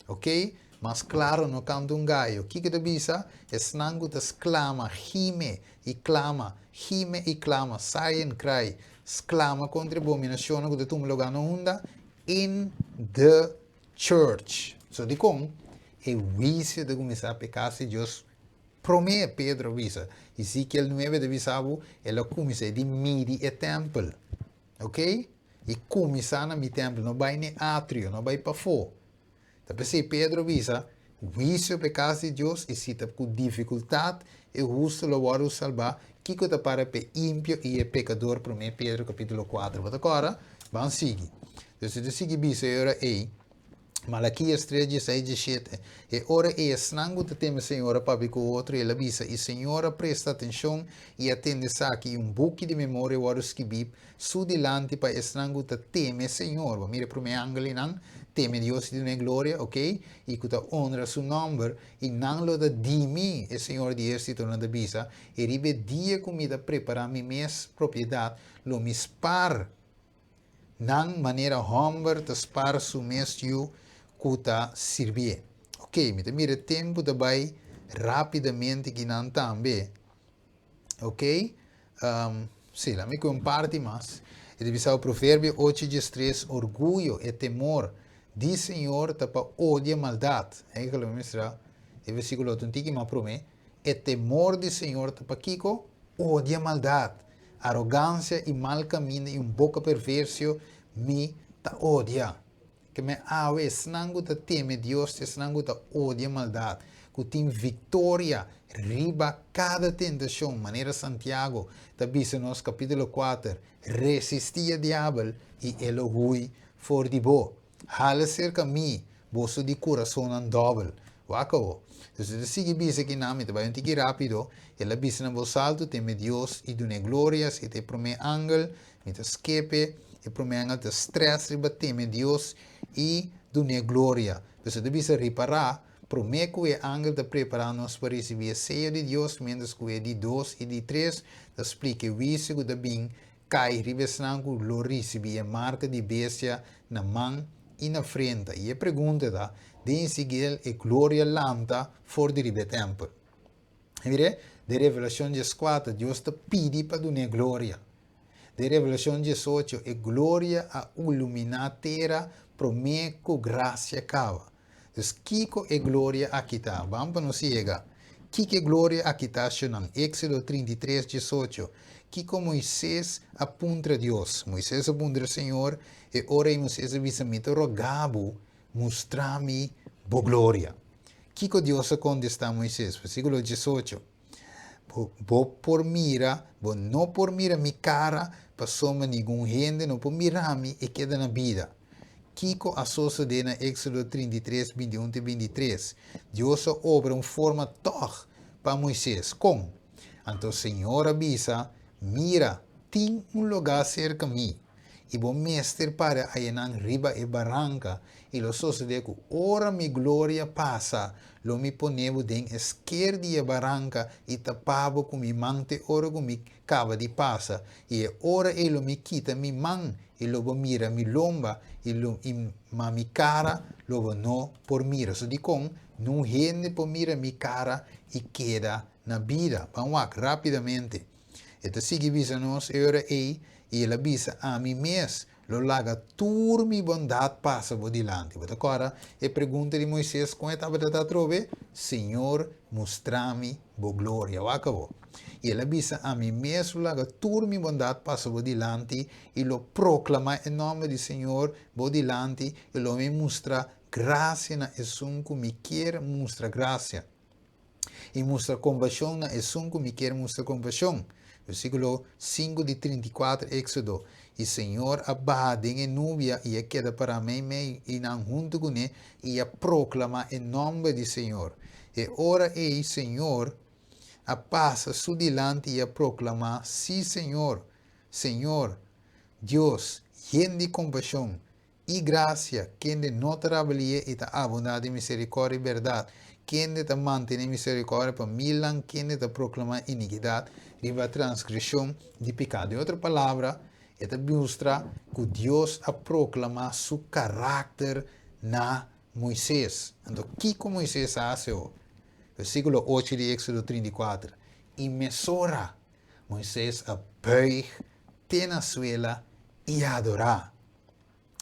A: Ok, mas claro no canta un gallo. Kiko ta bisa? Esnan cu ta sclama, gime y clama, gime y clama, sigh and cry, sclama contra e abominacionnan cu ta tuma lugar na unda? In the church. So dicon e huicio ta cuminsa pa e casa di Dios prome? Pedro a bisa. Ezekiel 9 ta bisa bo, el a cuminsa e di midi e tempel. Ok? I kuminsá na mi tèmpel, no bai n'e atrio, no bai pafó. Ta p'esei Pedro bisa, Huisio p'e kas di Dios, i si ta ku difikultat e hustu lo wòrdu salbá, kiko ta para p'e impio i e pekador? Promé Pedro kapítulo kuater. Bo ta kòrda? Ban sigui. Entonces e ta sigui bisa e ora ei, Malakias tres dieseis dieshete, E ora ei esnan ku ta teme Señor a papia ku otro, i el a bisa, I Señor a presta atenshon i a tende esaki, i un buki di memoria a wòrdu skibí su dilanti pa esnan ku ta teme Señor. Bo mira e promé angel einan, teme Dios i dun'é gloria, ok, i ku ta onra su nòmber, i nan lo ta di mi, e Señor di ehérsitonan ta bisa, i riba e dia ku mi ta prepará mi mes propiedat, lo mi spar nan manera hòmber ta spar su mes yu ku ta sirbié. Ok, mi ta mira e tempu ta bai rápidamente kinan tambe. Ok, si, laat mi ku un parti mas. E ta bisa Proverbio 8 diestres, Orguyo, e temor di Señor ta pa odia maldat. Eigenlijk lo mi mustra e versíkulo otro un tiki mas promé. E temor di Señor ta pa kiko? Odia maldat, arogansia i mal kaminda i un boka perversio mi ta odia. Ke men awe esnan ku ta teme Dios ta esnan ku ta odia maldat, ku tin viktoria riba kada tentashon, manera Santiago ta bisa nos kapítulo kuater, Resistí e diabel i e lo hui for di bo. Hala serka mi, boso di kurasonnan dòbel. Wak awo. Dus e ta sigui bisa kinan, mi ta bai un tiki rápido, El a bisa na bos altu, Teme Dios i dun'é gloria, esei ta e promé angel, Mi ta skepe, e promé angel ta stress riba teme Dios i dun'é gloria. Pues e ta bisa ripará, promé ku e angel ta prepará nos pa risibí e seyo di Dios, miéntras ku e di dos i di tres ta splika e huisio ku ta bin kai riba esnan ku lo risibí e marka di bestia na man i na frenta. I e pregunta ta, Den Ezekiel e gloria lanta for di riba e tèmpel. Mire, den Revelashon dieskuater, Dios ta pidi pa dun'é gloria. Den Revelashon diesocho, e gloria a iluminá tera promé ku grasia kaba. Dus kiko e gloria aki ta? Ban pa nos yega. Kiko e gloria aki ta, shonnan? Éksodo 33, 18. Kiko Moises a puntra Dios? Moises a puntra Señor, e ora ei Moises a bisa, Mi ta roga bo, mustra mi bo gloria. Kiko Dios a kontestá Moises? Versíkulo 18. Bo, bo por mira, bo no por mira mi kara, pasobra ningun hende no por mira mi i keda na bida. Kiko a sosodé na Éksodo 33, 21 te 23? Dios a obra un forma tòg pa Moises. Kon? Anto Señor a bisa, Mira, tin un lugá serka mi. I bo mester para ayanan riba e baranka, i lo sosodé ku ora mi gloria pasa, lo mi pone bo den e sker di e baranka i tapa bo ku mi man te ora ku mi kaba di pasa, i e ora ei lo mi kita mi man i lo bo mira mi lomba, i lo i ma mi kara lo bo no por mira. So dikon niun hende por mira mi kara i keda na bida? Ban wak rápidamente. E ta sigui bisa nos e ora ei, i el a bisa ami mes, Lo laga tur mi bondat pasa bo dilanti. Bo ta kòrda e pregunta di Moises kon e tabata ta atrobe? Señor, mustra mi bo gloria. Wak abo. I el a bisa, Ami mes lo laga tur mi bondat pasa bo dilanti, i lo proklamá e nòmber di Señor bo dilanti, i lo mi mustra grasia na esun ku mi kier mustra grasia. I mustra kompashon na esun ku mi kier mustra kompashon. Versíkulo 5 di 34 Éksodo. I Señor a baha den e nubia i a keda pará meimei i nan huntu kuné i a proklamá e nòmber di Señor. E ora ei Señor a pasa su dilanti i a proklamá, Sí, Señor, Señor, Dios, yen di kompashon, I grasia, kende no ta rabelié i ta abundá di miserikòrdia i bèrdat, kende ta mantené miserikòrdia pa milnan, kende ta proklamá inikidat riba transgreshon di piká. Den otro palabra, e ta mustra ku Dios a proklamá su karakter na Moises. Anto, kiko Moises a hasi awor? Versíkulo 8 di Éksodo 34, I mesora Moises a bùig te na suela i a adorá.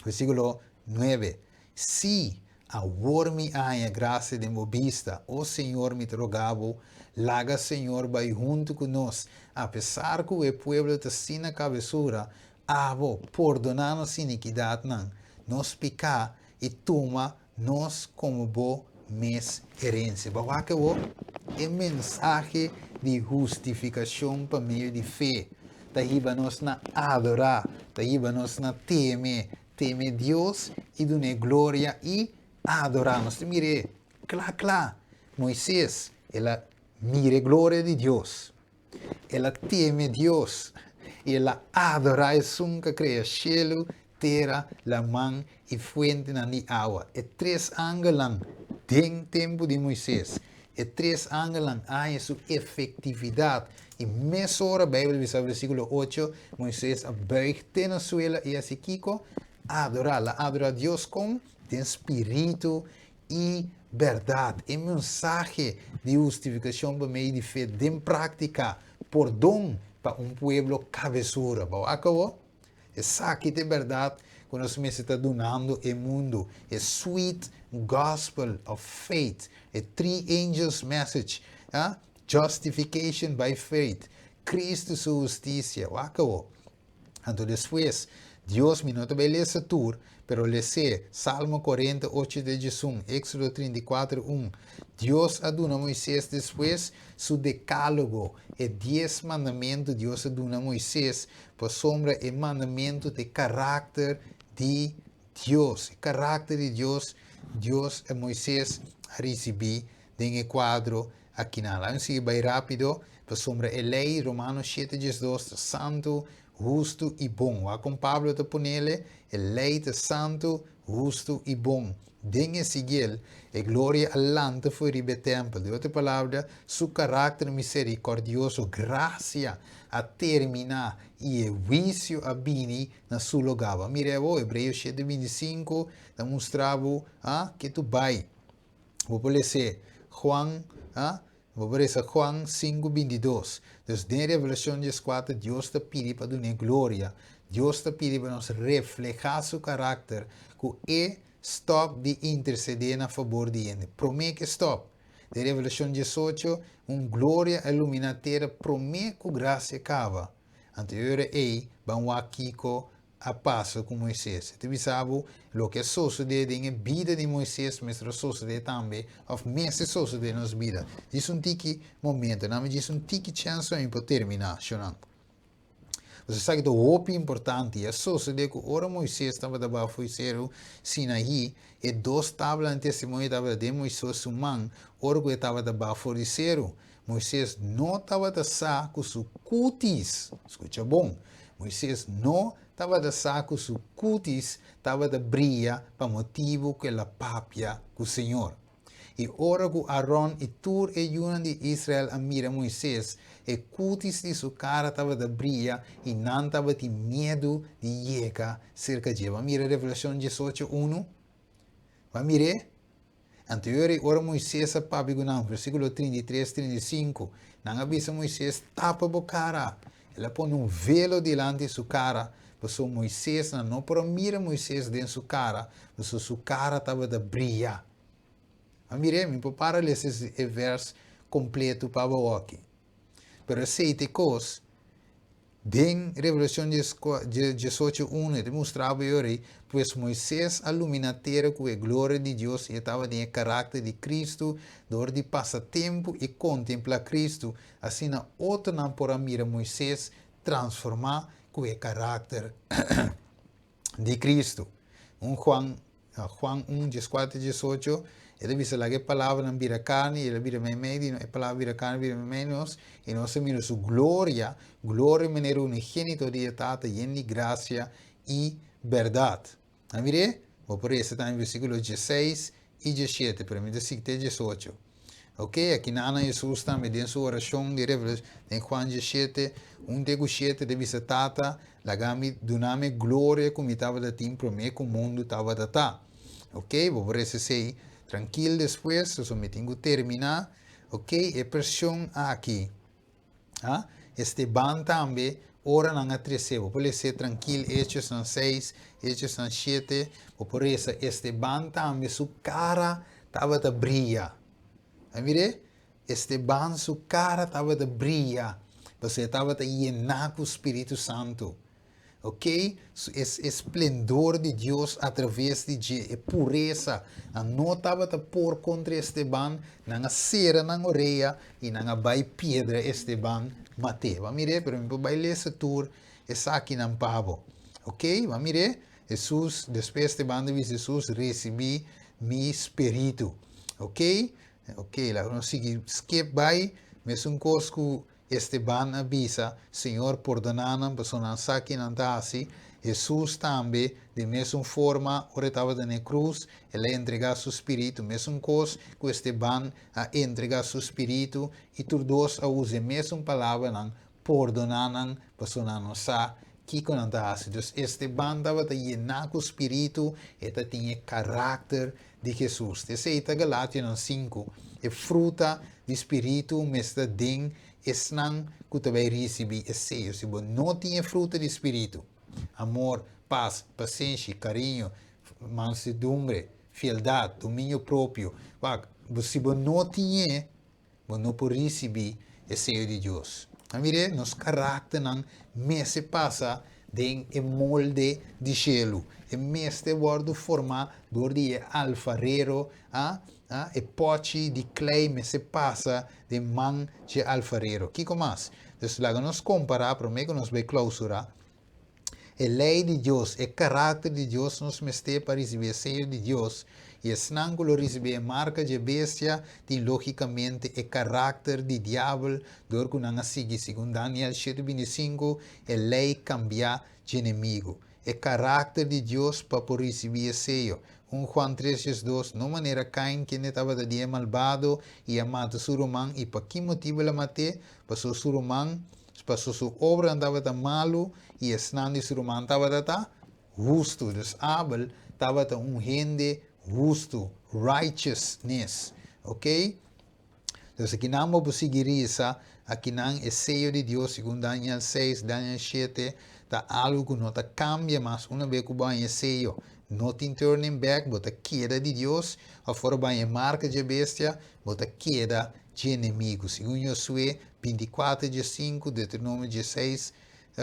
A: Versíkulo 9, Sí, awor mi a haña grasia den bo bista, o Señor, mi ta roga bo, laga Señor bai huntu ku nos, apesar ku e pueblo ta asina kabesura, abo pordoná nos inikidatnan, nos piká, i tuma nos komo bo mes herensia. Bo a wak awor? E mensahe di hustifikashon pa medio di fe ta hiba nos na adorá, ta hiba nos na teme, teme Dios i dun'é gloria i adorá. Nos ta mir'é kla kla. Moises, el a mira e gloria di Dios. El a teme Dios i el a adorá esun ku a krea shelu, tera, laman i fuentenan di awa. E tres angelnan den tempu di Moises, e tres angelnan a haña su efektividat i mesora, Beibel bisa versíkulo 8, Moises a buig te na suela i hasi kiko? Adorá. El a adorá Dios kon? Den spiritu i bèrdat. E mensahe di hustifikashon pa medio di fe den práktika, pordon pa un pueblo kabesura. Bo a akabó? Esaki ta e bèrdat ku nos mester ta dunando e mundu, e sweet gospel of faith, e three angels message, ah, justification by faith, Kristu su hustisia. Bo a akabó? Anto despues, Dios, mi no ta bai lesa tur, pero les'é, Salmo 48 te 11, Éxodo 34, 1. Dios a duna Moisés despues su Decálogo, e dies mandamentu Dios a duna Moisés, pasobra e mandamentu ta e karakter di Dios. E karakter di Dios, Dios, Moisés a risibí den e kuadro akinan. Laga mi sigui bai rápido, pasobra e lei, Romanos 7, 12, ta santu, hustu i bon. Wak kon Pablo ta ponele, e lei ta santu, hustu i bon. Den Ezekiel, e gloria a lanta fo'i riba e tèmpel. Den otro palabra, su karakter miserikòrdioso, grasia, a terminá i e huisio a bini na su lugá. Bo a mira awor, Hebreo 7, 25 ta mustra bo, ah, ke tu bai. Bo por les'é Juan, ah, bo por lesa Juan 5, 22. Dus den Revelacion 14 Dios ta pidi pa dun'é gloria. Dios ta pidi pa nos reflehá su karakter ku e stòp di intersedé na fabor di hende. Promé ku e stòp. Den Revelacion 18 un gloria a iluminá tera promé ku grasia kaba. Anto e ora ei ban wak kiko a pasa ku Moises. E ta bisa bo, loke a sosodé den e bida di Moises mester a sosodé tambe, òf mester sosodé den nos bida. Djis un tiki momento, nan mi djis un tiki chèns pa mi por terminá, shonnan. Pasobra esaki ta hopi importante. I a sosodé ku ora Moises tabata baha for di seru Sinaí, e dos tablanan di testimonio tabata den Moises su man ora ku e tabata baha for di seru. Moises no tabata sa ku su kutis, skucha bon, Moises no tabata sa ku su kutis tabata bria pa motibu ku el a papia ku señor. I ora ku Aron i tur e yunan di Israel a mira Moises, e kutis di su kara tabata bria i nan tabatin miedu di yega serka dje. Bo a mira Revelashon diesocho unu? Bo a mir'é? Anto e ora ei, ora Moises a papia ku nan, versíkulo 33, 35, nan a bisa Moises, Tapa bo kara! El a pone un velo dilanti su kara, pasobra Moises, nan no por a mira Moises den su kara, pasobra su kara tabata bria. A mir'é, mi por para lesa e vèrs kompletu pa bo aki. Pero esei ta e kos, Den Revelashon diesocho unu e ta mustra bo e ora ei, Pues Moises a luminá tera ku e gloria di Dios i e tabatin e karakter di Kristu dor di pasa tempu i kontemplá Kristu, asina otronan por a mira Moises transformá ku e karakter di Kristu. Un Juan Juan un, dieskuater, diesocho, e ta bisa, Laga e palabranan bira karni, i el a bira meimei di nos, e palabra bira karni, bira meimei di nos, i nos a mira su gloria, gloria manera unigénito di e Tata, yen di grasia i bèrdat. A mir'é? Bo por resa tambe versíkulo diesseis i diesshete, pero mi ta sigui te diesocho. Ok, aki nan Hesus tambe den su orashon di Revelashon, den Juan diesshete, un te ku shete, ta bisa, Tata, laga mi, duna mi e gloria ku mi tabata tin promé ku mundu tabata ta. Ok, bo por resa esei trankil despues, pasobra mi tin ku terminá. Ok, e preshon aki, ah, Esteban tambe, ora nan a tres'é, bo por les'é trankil Hechosnan seis, Hechosnan shete, bo por resa, Esteban tambe su kara tabata bria. A mir'é? Esteban su kara tabata bria, pasobra e tabata yená ku spiritu santu. Ok? E splendor di Dios atraves di dje, e puresa, nan no tabata por kontra Esteban, nan a sera nan orea i nan a bai piedra Esteban mat'é. Bo a mir'é? Pero mi por bai lesa tur esakinan pa bo. Ok? Bo a mir'é? Hesus, despues Esteban ta bisa Hesus, Risibí mi spiritu. Ok? Ok, laga nos sigui skip bai, mesun kos ku Esteban a bisa, Señor, pordoná nan, pasobra nan sa ki nan ta hasi. Hesus tambe, den mesun forma, ora e tabata na e krus, el a entregá su spiritu, mesun kos ku Esteban a entregá su spiritu, i tur dos a usa e mesun palabranan, Pordoná nan, pasobra nan no sa kiko nan ta hasi. Dus Esteban tabata yená ku spiritu, e ta tin e karakter di Hesus. Esei ta Galationan sinku. E fruta di spiritu mester ta den esnan ku ta bai risibí e seyo. Si bo no tin e fruta di spiritu, amor, pas, pasenshi, kariño, mansedumbre, fieldat, dominio propio, wak, si bo no tin e, Bo no por risibí e seyo di Dios. A mir'é, nos karakternan mester pasa den e molde di shelu. E mester wòrdu formá dor di e alfarero, a, a, e pòchi di klei mester pasa den man dje alfarero. Kiko mas? Dus laga nos kompará promé ku nos bai klousurá. E lei di Dios, e karakter di Dios nos mester pa risibí e seyo di Dios, i esnan ku lo risibí e marka dje bestia tin lógikamente e karakter di diabel dor ku nan a sigui, segun Daniel shete 25, e lei kambiá dje enemigu. E karakter di Dios pa por risibí e seyo. Un Juan tres 12, No manera Kain, kende tabata di e malbado i a mata su ruman, i pa ki motibu el a mat'é? Pasobra su ruman Paso su obranan tabata malu i esnan di su ruman tabata ta hustu. Dus Abel tabata un hende hustu, righteousness. Ok? Dus akinan bo por sigui risa, akinan e seyo di Dios segun Daniel seis, Daniel shete, ta algu ku no ta kambia mas una be ku bo haña e seyo. No tin turning back, bo ta keda di Dios, òf ora bo haña e marka dje bestia, bo ta keda dje enemigu. Segun Josué 24 diesinku, Deuteronomio dieseis,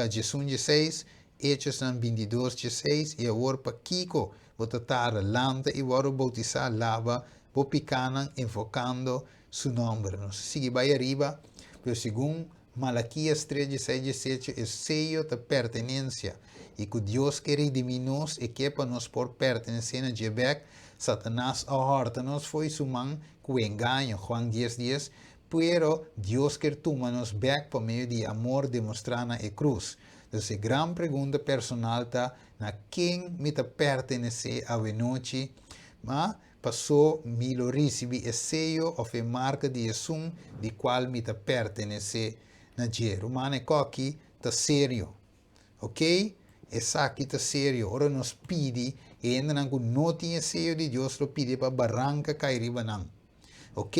A: diesun dieseis, Hechosnan 22 dieseis, I awor pakiko bo ta tarda? Lanta i wòrdu boutisá, laba bo pikánan invokando su nòmber. Nos ta sigui bai ariba, pero segun Malakias tres dieseis diesecho e seyo ta pertenensia, i ku Dios ke redimí nos, e ke pa nos por pertenesé na dje bèk. Satanas a hòrta nos fo'i su man ku engaño, Juan dies dies, Pero Dios kier tuma nos bek pa medio di e amor demostrá na e krus. Dus e gran pregunta personal ta, na ken mi ta pertenesé awenochi? Ma, pasó mi lo risibí e seyo òf e marka di esun di kual mi ta pertenesé na dje. Ruman, e kòki ta serio. Ok? Esaki ta serio. Ora nos pidi, e hendenan ku no tin e seyo di Dios lo pidi pa baranka kai riba nan. Ok?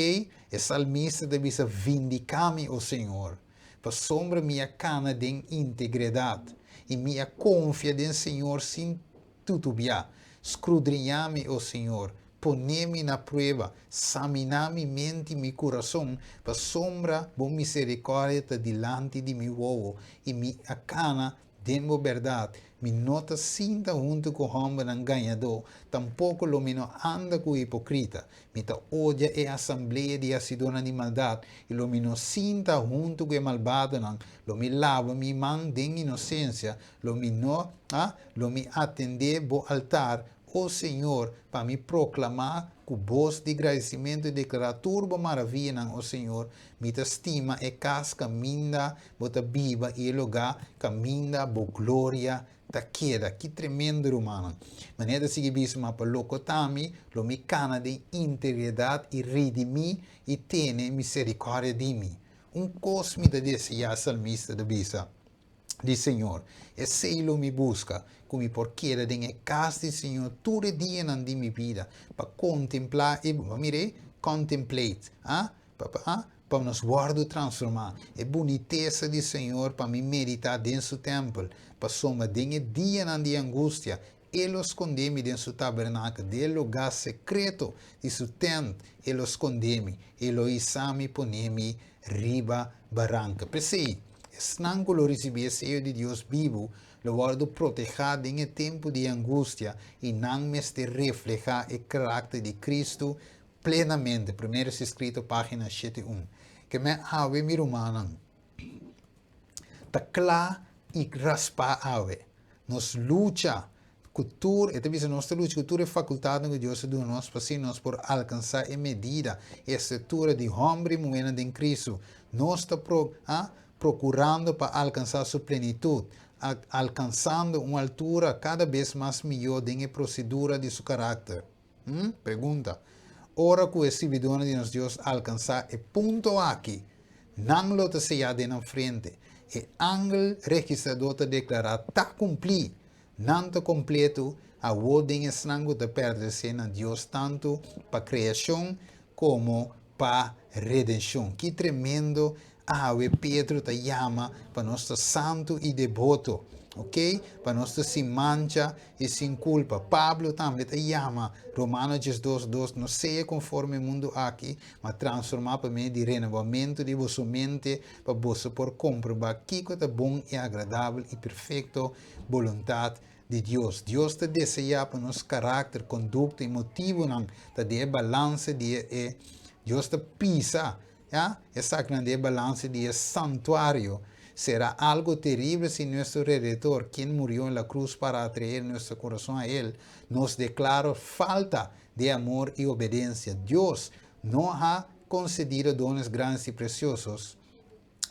A: E salmista ta bisa, Vindiká mi, o Señor, pasobra mi a kana den integredat, i mi a konfia den Señor sin tutubiá. Skrudriñá mi, o Señor, pone mi na prueba, saminá mi mente i mi kurason, pasobra bo miserikòrdia ta dilanti di mi wowo, i mi a kana Den bo bèrdat, mi no ta sinta huntu ku hòmbernan gañadó, tampoko lo mi no anda ku hipokrita. Mi ta odia e asamblea di hasidónan di maldat, i lo mi no sinta huntu ku e malbadonan. Lo mi laba mi man den inosensia, lo mi no, a, lo mi atendé bo altar, o Señor, pa mi proklamá ku bos di gradisimentu i deklará tur bo maravianan, o Señor. Mi ta stima e kas kaminda Bo ta biba i e lugá kaminda bo gloria ta keda. Ki tremendo, rumannan! Manera ta sigui bisa, Ma pa loko ta mi, lo mi kana den integridat i ridimí i tene miserikòrdia di mi. Un kos mi ta deseá, salmista ta bisa, di Señor, esei lo mi buska, ku mi por keda den e kas di Señor tur e dianan di mi bida, pa kontemplá e, bo mira ei, contemplate, ah, pa, pa, ah, Pa nos wòrdu transformá. E bunitesa di Señor pa mi meditá den Su tèmpel, pasobra den e dianan di angustia E lo skondé mi den Su tabernakel, den e lugá sekreto di Su tènt E lo skondé mi, E lo hisá mi poné mi riba baranka. P'esei, esnan ku lo risibí e seyo di Dios bibu lo wòrdu protehá den e tempu di angustia i nan mester reflehá e karakter di Kristu Plenamente, Primeros Escritos, página 71. Ke men awe, mi rumannan, ta kla i raspá awe. Nos lucha ku tur, e ta bisa nos ta lucha ku tur e fakultatnan ku Dios a duna nos pa asina nos por alkansá e medida, e estatura di hòmber i muhénan den Kristu. Nos ta pro, a, prokurando pa alkansá su plenitut, a, alkansando un altura kada bes mas mihó den e prosedura di su karakter. Hm? Pregunta. Ora ku e sirbidónan di nos Dios alkansá e punto aki, nan lo ta seyá den nan frente. E angel registradó ta deklará, Ta kumplí! Nan ta kompletu awor den esnan ku ta pertenesé na Dios tantu pa kreashon komo pa redenshon. Ki tremendo Awe Pedro ta yama pa nos ta santu i deboto, ok? Pa nos ta sin mancha i sin kulpa. Pablo tambe ta yama, Romano 12, 2, No sea konforme e mundu aki, ma transformá pa medio di renobamentu di boso mente, pa boso por komprobá kiko ta bon i agradabel i perfekto boluntat di Dios. Dios ta deseá pa nos karakter, kondukta i motibunan ta den e balansa di e Dios ta pisa Ya, esakinan di e balanse di e santuario. Será algo terrible si nuestro Redentor, quien murió en la cruz para atraer nuestro corazón a Él, nos declara falta de amor y obediencia. Dios no ha concedido dones grandes y preciosos,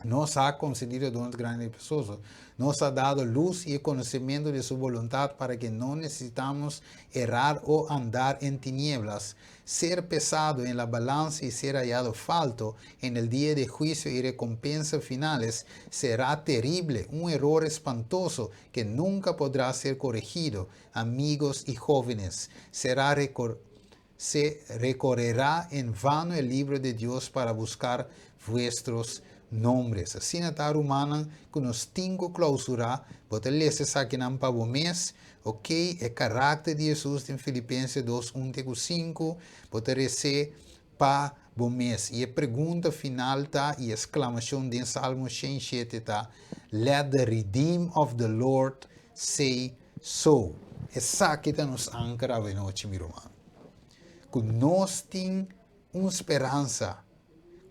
A: nos ha concedido dones grandes y preciosos, nos ha dado luz y el conocimiento de su voluntad para que no necesitamos errar o andar en tinieblas, ser pesado en la balanza y ser hallado falto en el día de juicio y recompensa finales será terrible, un error espantoso que nunca podrá ser corregido, amigos y jóvenes. Será recor se recorrerá en vano el libro de Dios para buscar vuestros nombres. Asina ta rumannan ku nos tin ku klausurá, bo ta lesa esakinan pa bo mes, ok, e karakter di Hesus den Filipenses 2, 1 te ku 5, bo ta res'é pa bo mes. I e pregunta final ta, i e sklamashon den Salmo 107 ta, Let the redeemed of the Lord say so. Esaki ta nos anker awenochi, mi ruman. Ku nos tin un speransa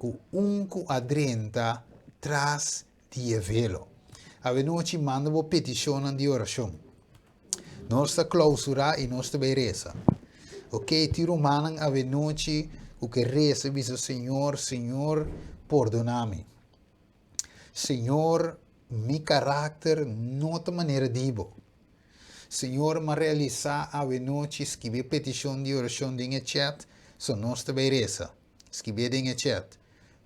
A: ku un ku a drenta tras di e velo. Awenochi manda bo petishonnan di orashon. Nos ta klausurá i nos ta bai resa. Ok, tin rumannan awenochi ku ke resa i bisa, Señor, Señor, pordona mi. Señor, Mi karakter no ta manera di bo. Señor, m'a realisá awe nochi, skibi e petishon di orashon den e chat, so nos ta bai resa. Skibié den e chat.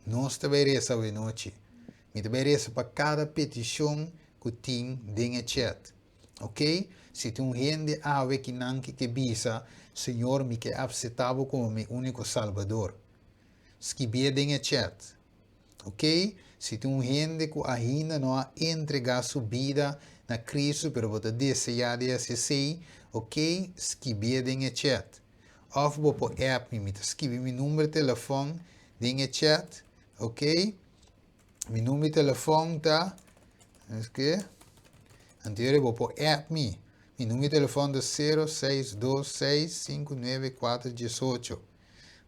A: Nos ta bai resa awe nochi. Mi ta bai resa pa kada petishon ku tin den e chat. Ok? Si tin un hende awe ki nan ke ke bisa, Señor, mi ke apseptá bo komo mi úniko Salbador. Skibié den e chat. Ok? Si tin un hende ku ainda no a entregá su bida na Kristu pero bo ta deseá di hasi esei, ok, skibié den e chat. Òf bo por app mi, mi ta skibi mi number di telefòn den e chat, ok? Mi number di telefòn ta, eske, anterior bo por app mi. Mi number di telefòn ta 0626 594 18.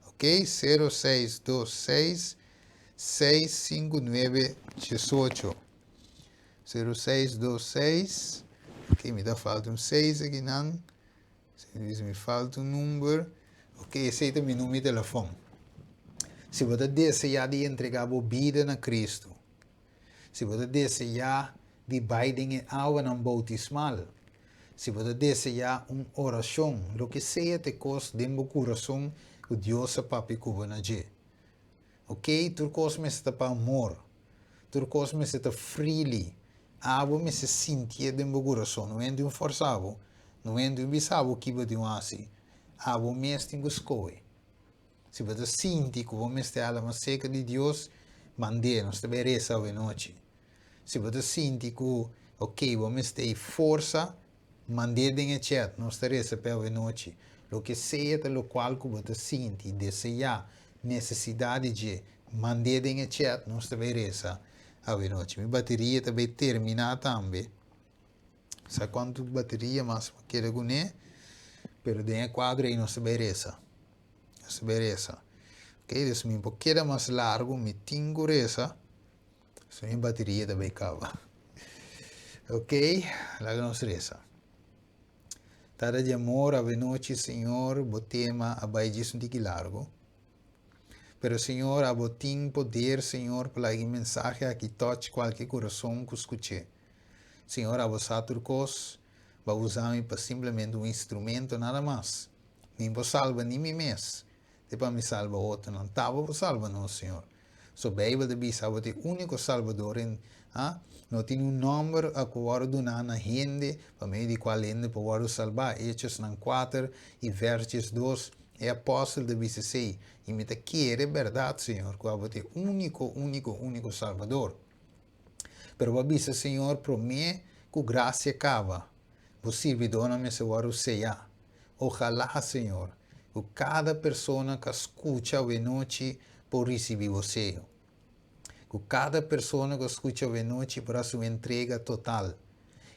A: Ok, 0626 659 18. 0626, ok, mi ta falta un 6 aki nan. Mi falta un number. Ok, esei ta mi number di telefòn. Si bo ta deseá di entregá bo bida na Kristu, si bo ta deseá di bai den e awanan boutismal, si bo ta deseá un orashon, loke sea ta e kos den bo kurason ku Dios a papia ku bo na dje. Ok, tur kos mester ta pa amor. Tur kos mester ta freely. Abo mester sintié den bo kurason. No hende un fòrsá bo. No hende un bisa bo ki bo tin un hasi. Abo mes tin ku skohe. Si bo ta sinti ku bo mester hala mas serka di Dios, mand'é. Nos ta bai resa awenochi. Si bo ta sinti ku, ok, bo mester ei forsa, mand'é den e chat. Nos ta resa p'e awenochi. Loke sea ta lokual ku bo ta sinti, deseá, nesesidat di dje, mand'é den e chat. Nos ta bai resa awenochi. Mi bateria ta bai terminá tambe. Sa kuantu bateria mas bo keda kuné, pero den e kuadro ei nos ta bai resa. Nos ta bai resa. Ok, dus mi por keda mas largu, mi tin ku resa, so mi bateria ta bai kaba. Ok, laga nos resa. Tata di amor, awenochi, Señor, bo tema a bai djis un tiki largu. Pero Señor, abo tin poder, Señor, pa laga e mensahe aki touch kualke kurason ku skuch'é. Señor, abo sa tur kos, bo a usa mi pa simplemente un instrumento, nada mas. Mi por salba ni mi mes, te pa mi salba otronan. Ta abo por salba nos, Señor. So Bijbel ta bisa abo ta e úniko Salbador en, ah, no tin un nòmber a ku wòrdu duná na hende pa medio di kual hende por wòrdu salbá. Hechosnan kuater i vèrs 12, e apòstel ta bisa esei. I mi ta kere bèrdat, Señor, ku abo ta e úniko, úniko, úniko Salbador. Pero bo a bisa, Señor, promé ku grasia kaba, bo sirbidónan mester wòrdu seyá. Ojalá, Señor, ku kada persona ku a skucha awenochi por risibí bo seyo. Ku kada persona ku a skucha awenochi por hasi un entrega total.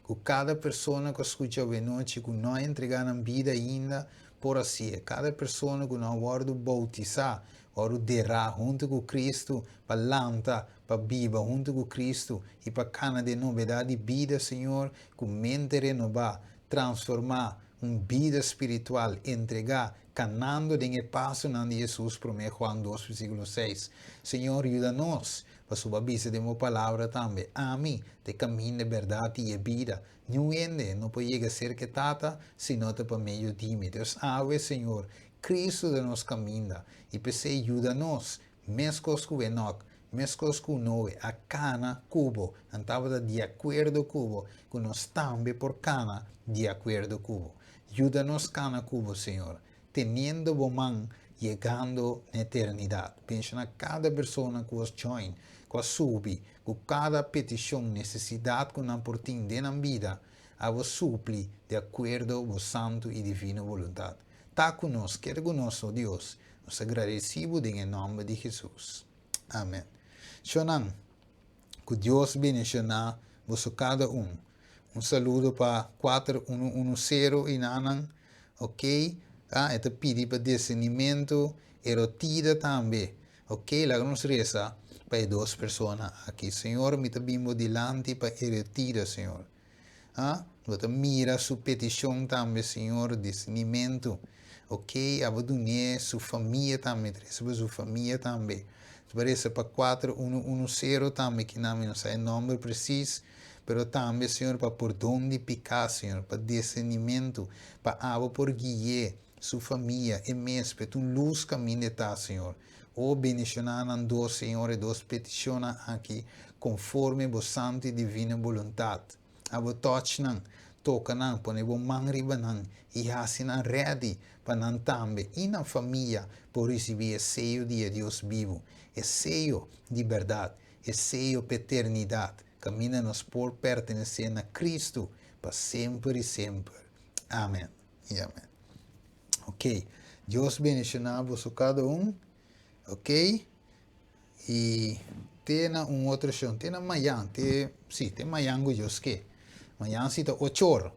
A: Ku kada persona ku a skucha awenochi ku no a entregá nan bida ainda por hasié. Kada persona ku no a wòrdu boutisá, wòrdu derá huntu ku Kristu pa lanta pa biba huntu ku Kristu i pa kana den nobedat di bida, Señor, ku mente renobá, transformá, un bida spiritual, entregá, kanando den e pasonan di Hesus, Promé Juan 2 versíkulo 6. Señor, yuda nos, pasobra bo a bisa den bo Palabra tambe, Ami ta e kaminda, e bèrdat i e bida. Niun hende no por yega serka e Tata si no ta pa medio di mi. Dus awe, Señor, Kristu ta nos kaminda, i p'esei yuda nos, Meskos ku Enok, meskos ku Noe a kana ku bo, nan tabata di akuerdo ku bo, ku nos tambe por kana di akuerdo ku bo. Yuda nos kana ku bo, Señor, teniendo bo man yegando na eternidat. Benshoná kada persona ku a join, ku a subi, ku kada petishon, nesesidat ku nan por tin den nan bida, abo supli di akuerdo bo santu i divino boluntat. Ta ku nos, keda ku nos, o Dios. Nos ta gradesí bo den e nòmber di Hesus. Amen. Shonnan, ku Dios bendishoná boso kada un. Un saludo pa 4110 i nannan, ok. Ah, e ta pidi pa discernimentu, erotida tambe. Ok, laga nos resa pa e dos persona aki. Señor, mi ta bin bo dilanti pa erotida, Señor. Ah, bo ta mira su petishon tambe, Señor, discernimentu. Ok, abo dun'é su famia tambe, trese pa su famia tambe. Ta parece pa 4110 tambe kinan, mi no sa e nomber precies, pero tambe, Señor, pa pordon di piká, Señor, pa discernimentu, pa abo por gui'é, su famia, e mes, p'e ta un lus kaminda e ta, Señor. O bendishoná nan dos, Señor, e dos petishonnan aki, konforme bo santu i divino boluntat. Abo touch nan, toka nan, pone bo man riba nan i hasi nan ready pa nan tambe i nan famia por risibí e seyo di e Dios bibu, e seyo di bèrdat, e seyo pa eternidat, kaminda nos por pertenesé na Kristu pa semper i semper. Amen i amen. Ok, Dios bendishoná boso kada un. Ok. I te na un otro shon, te na mayan, te, sí, te mayan ku Dios ke. Mayan si ta ochor.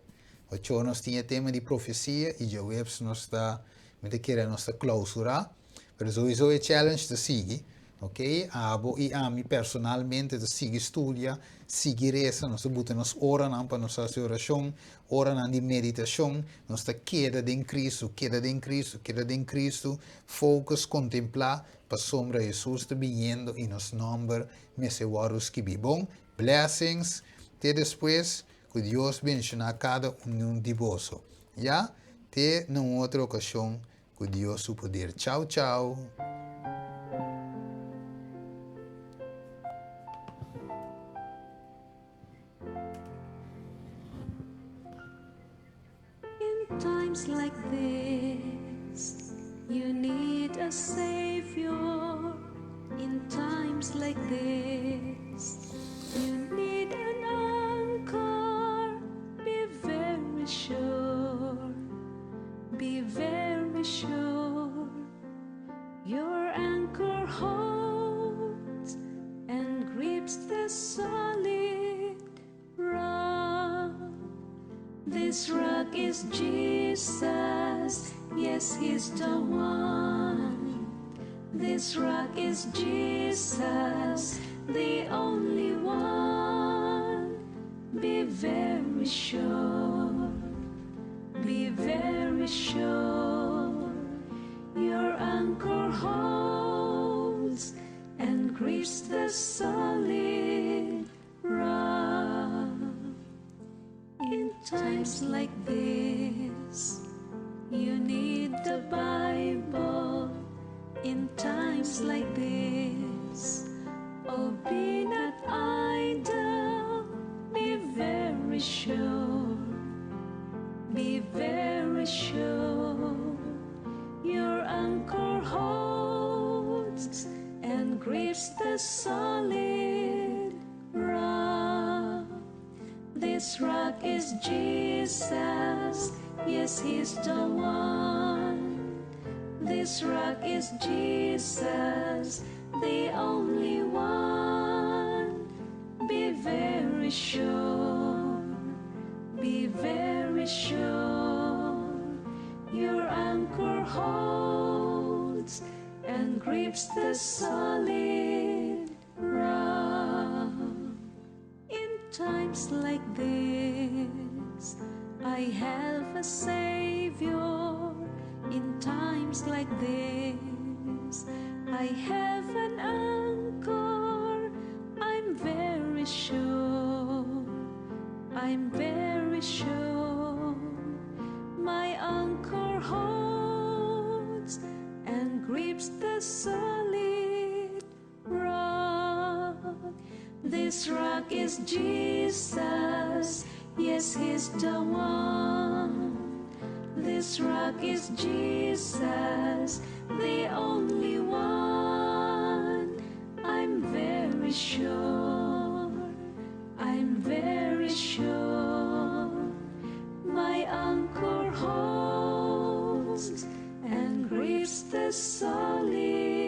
A: Ochor nos tin e tema di profesia i djaweps nos ta, mi ta kere nos ta klausurá. Pero souiso e challenge ta sigui, ok? Abo i ami personalmente ta sigui studia, sigui resa, nos ta buta nos oranan pa nos hasi orashon, oranan di meditashon, nos ta keda den Cristo, keda den Cristo, keda den Cristo, focus, kontemplá, Pasobra Hesus ta biniendo i nos nomber mester wòrdu skibí. Bon, blessings, te despues, ku Dios benshoná kada un di boso. Ya, te na un otro okashon ku Dios su poder. Chau chau.
B: In times like this, you need a savior. In times like this, you need an anchor. Be very sure, be very sure. Your anchor holds and grips the solid rock. This rock is Jesus, yes, He's the one. This rock is Jesus, the only one. Be very sure, be very sure. Your anchor holds and grips the solid rock. In times like this, you need the Bible. In times like this, oh, be not idle, be very sure, be very sure. Your anchor holds and grips the solid rock. This rock is Jesus, yes, He's the one. This rock is Jesus, the only one. Be very sure, be very sure. Your anchor holds and grips the solid rock. In times like this, I have a Savior. In times like this, I have an anchor. I'm very sure. I'm very sure. My anchor holds and grips the solid rock. This rock is Jesus, yes, He's the one. This rock is Jesus, the only one. I'm very sure, I'm very sure. My anchor holds and grips the solid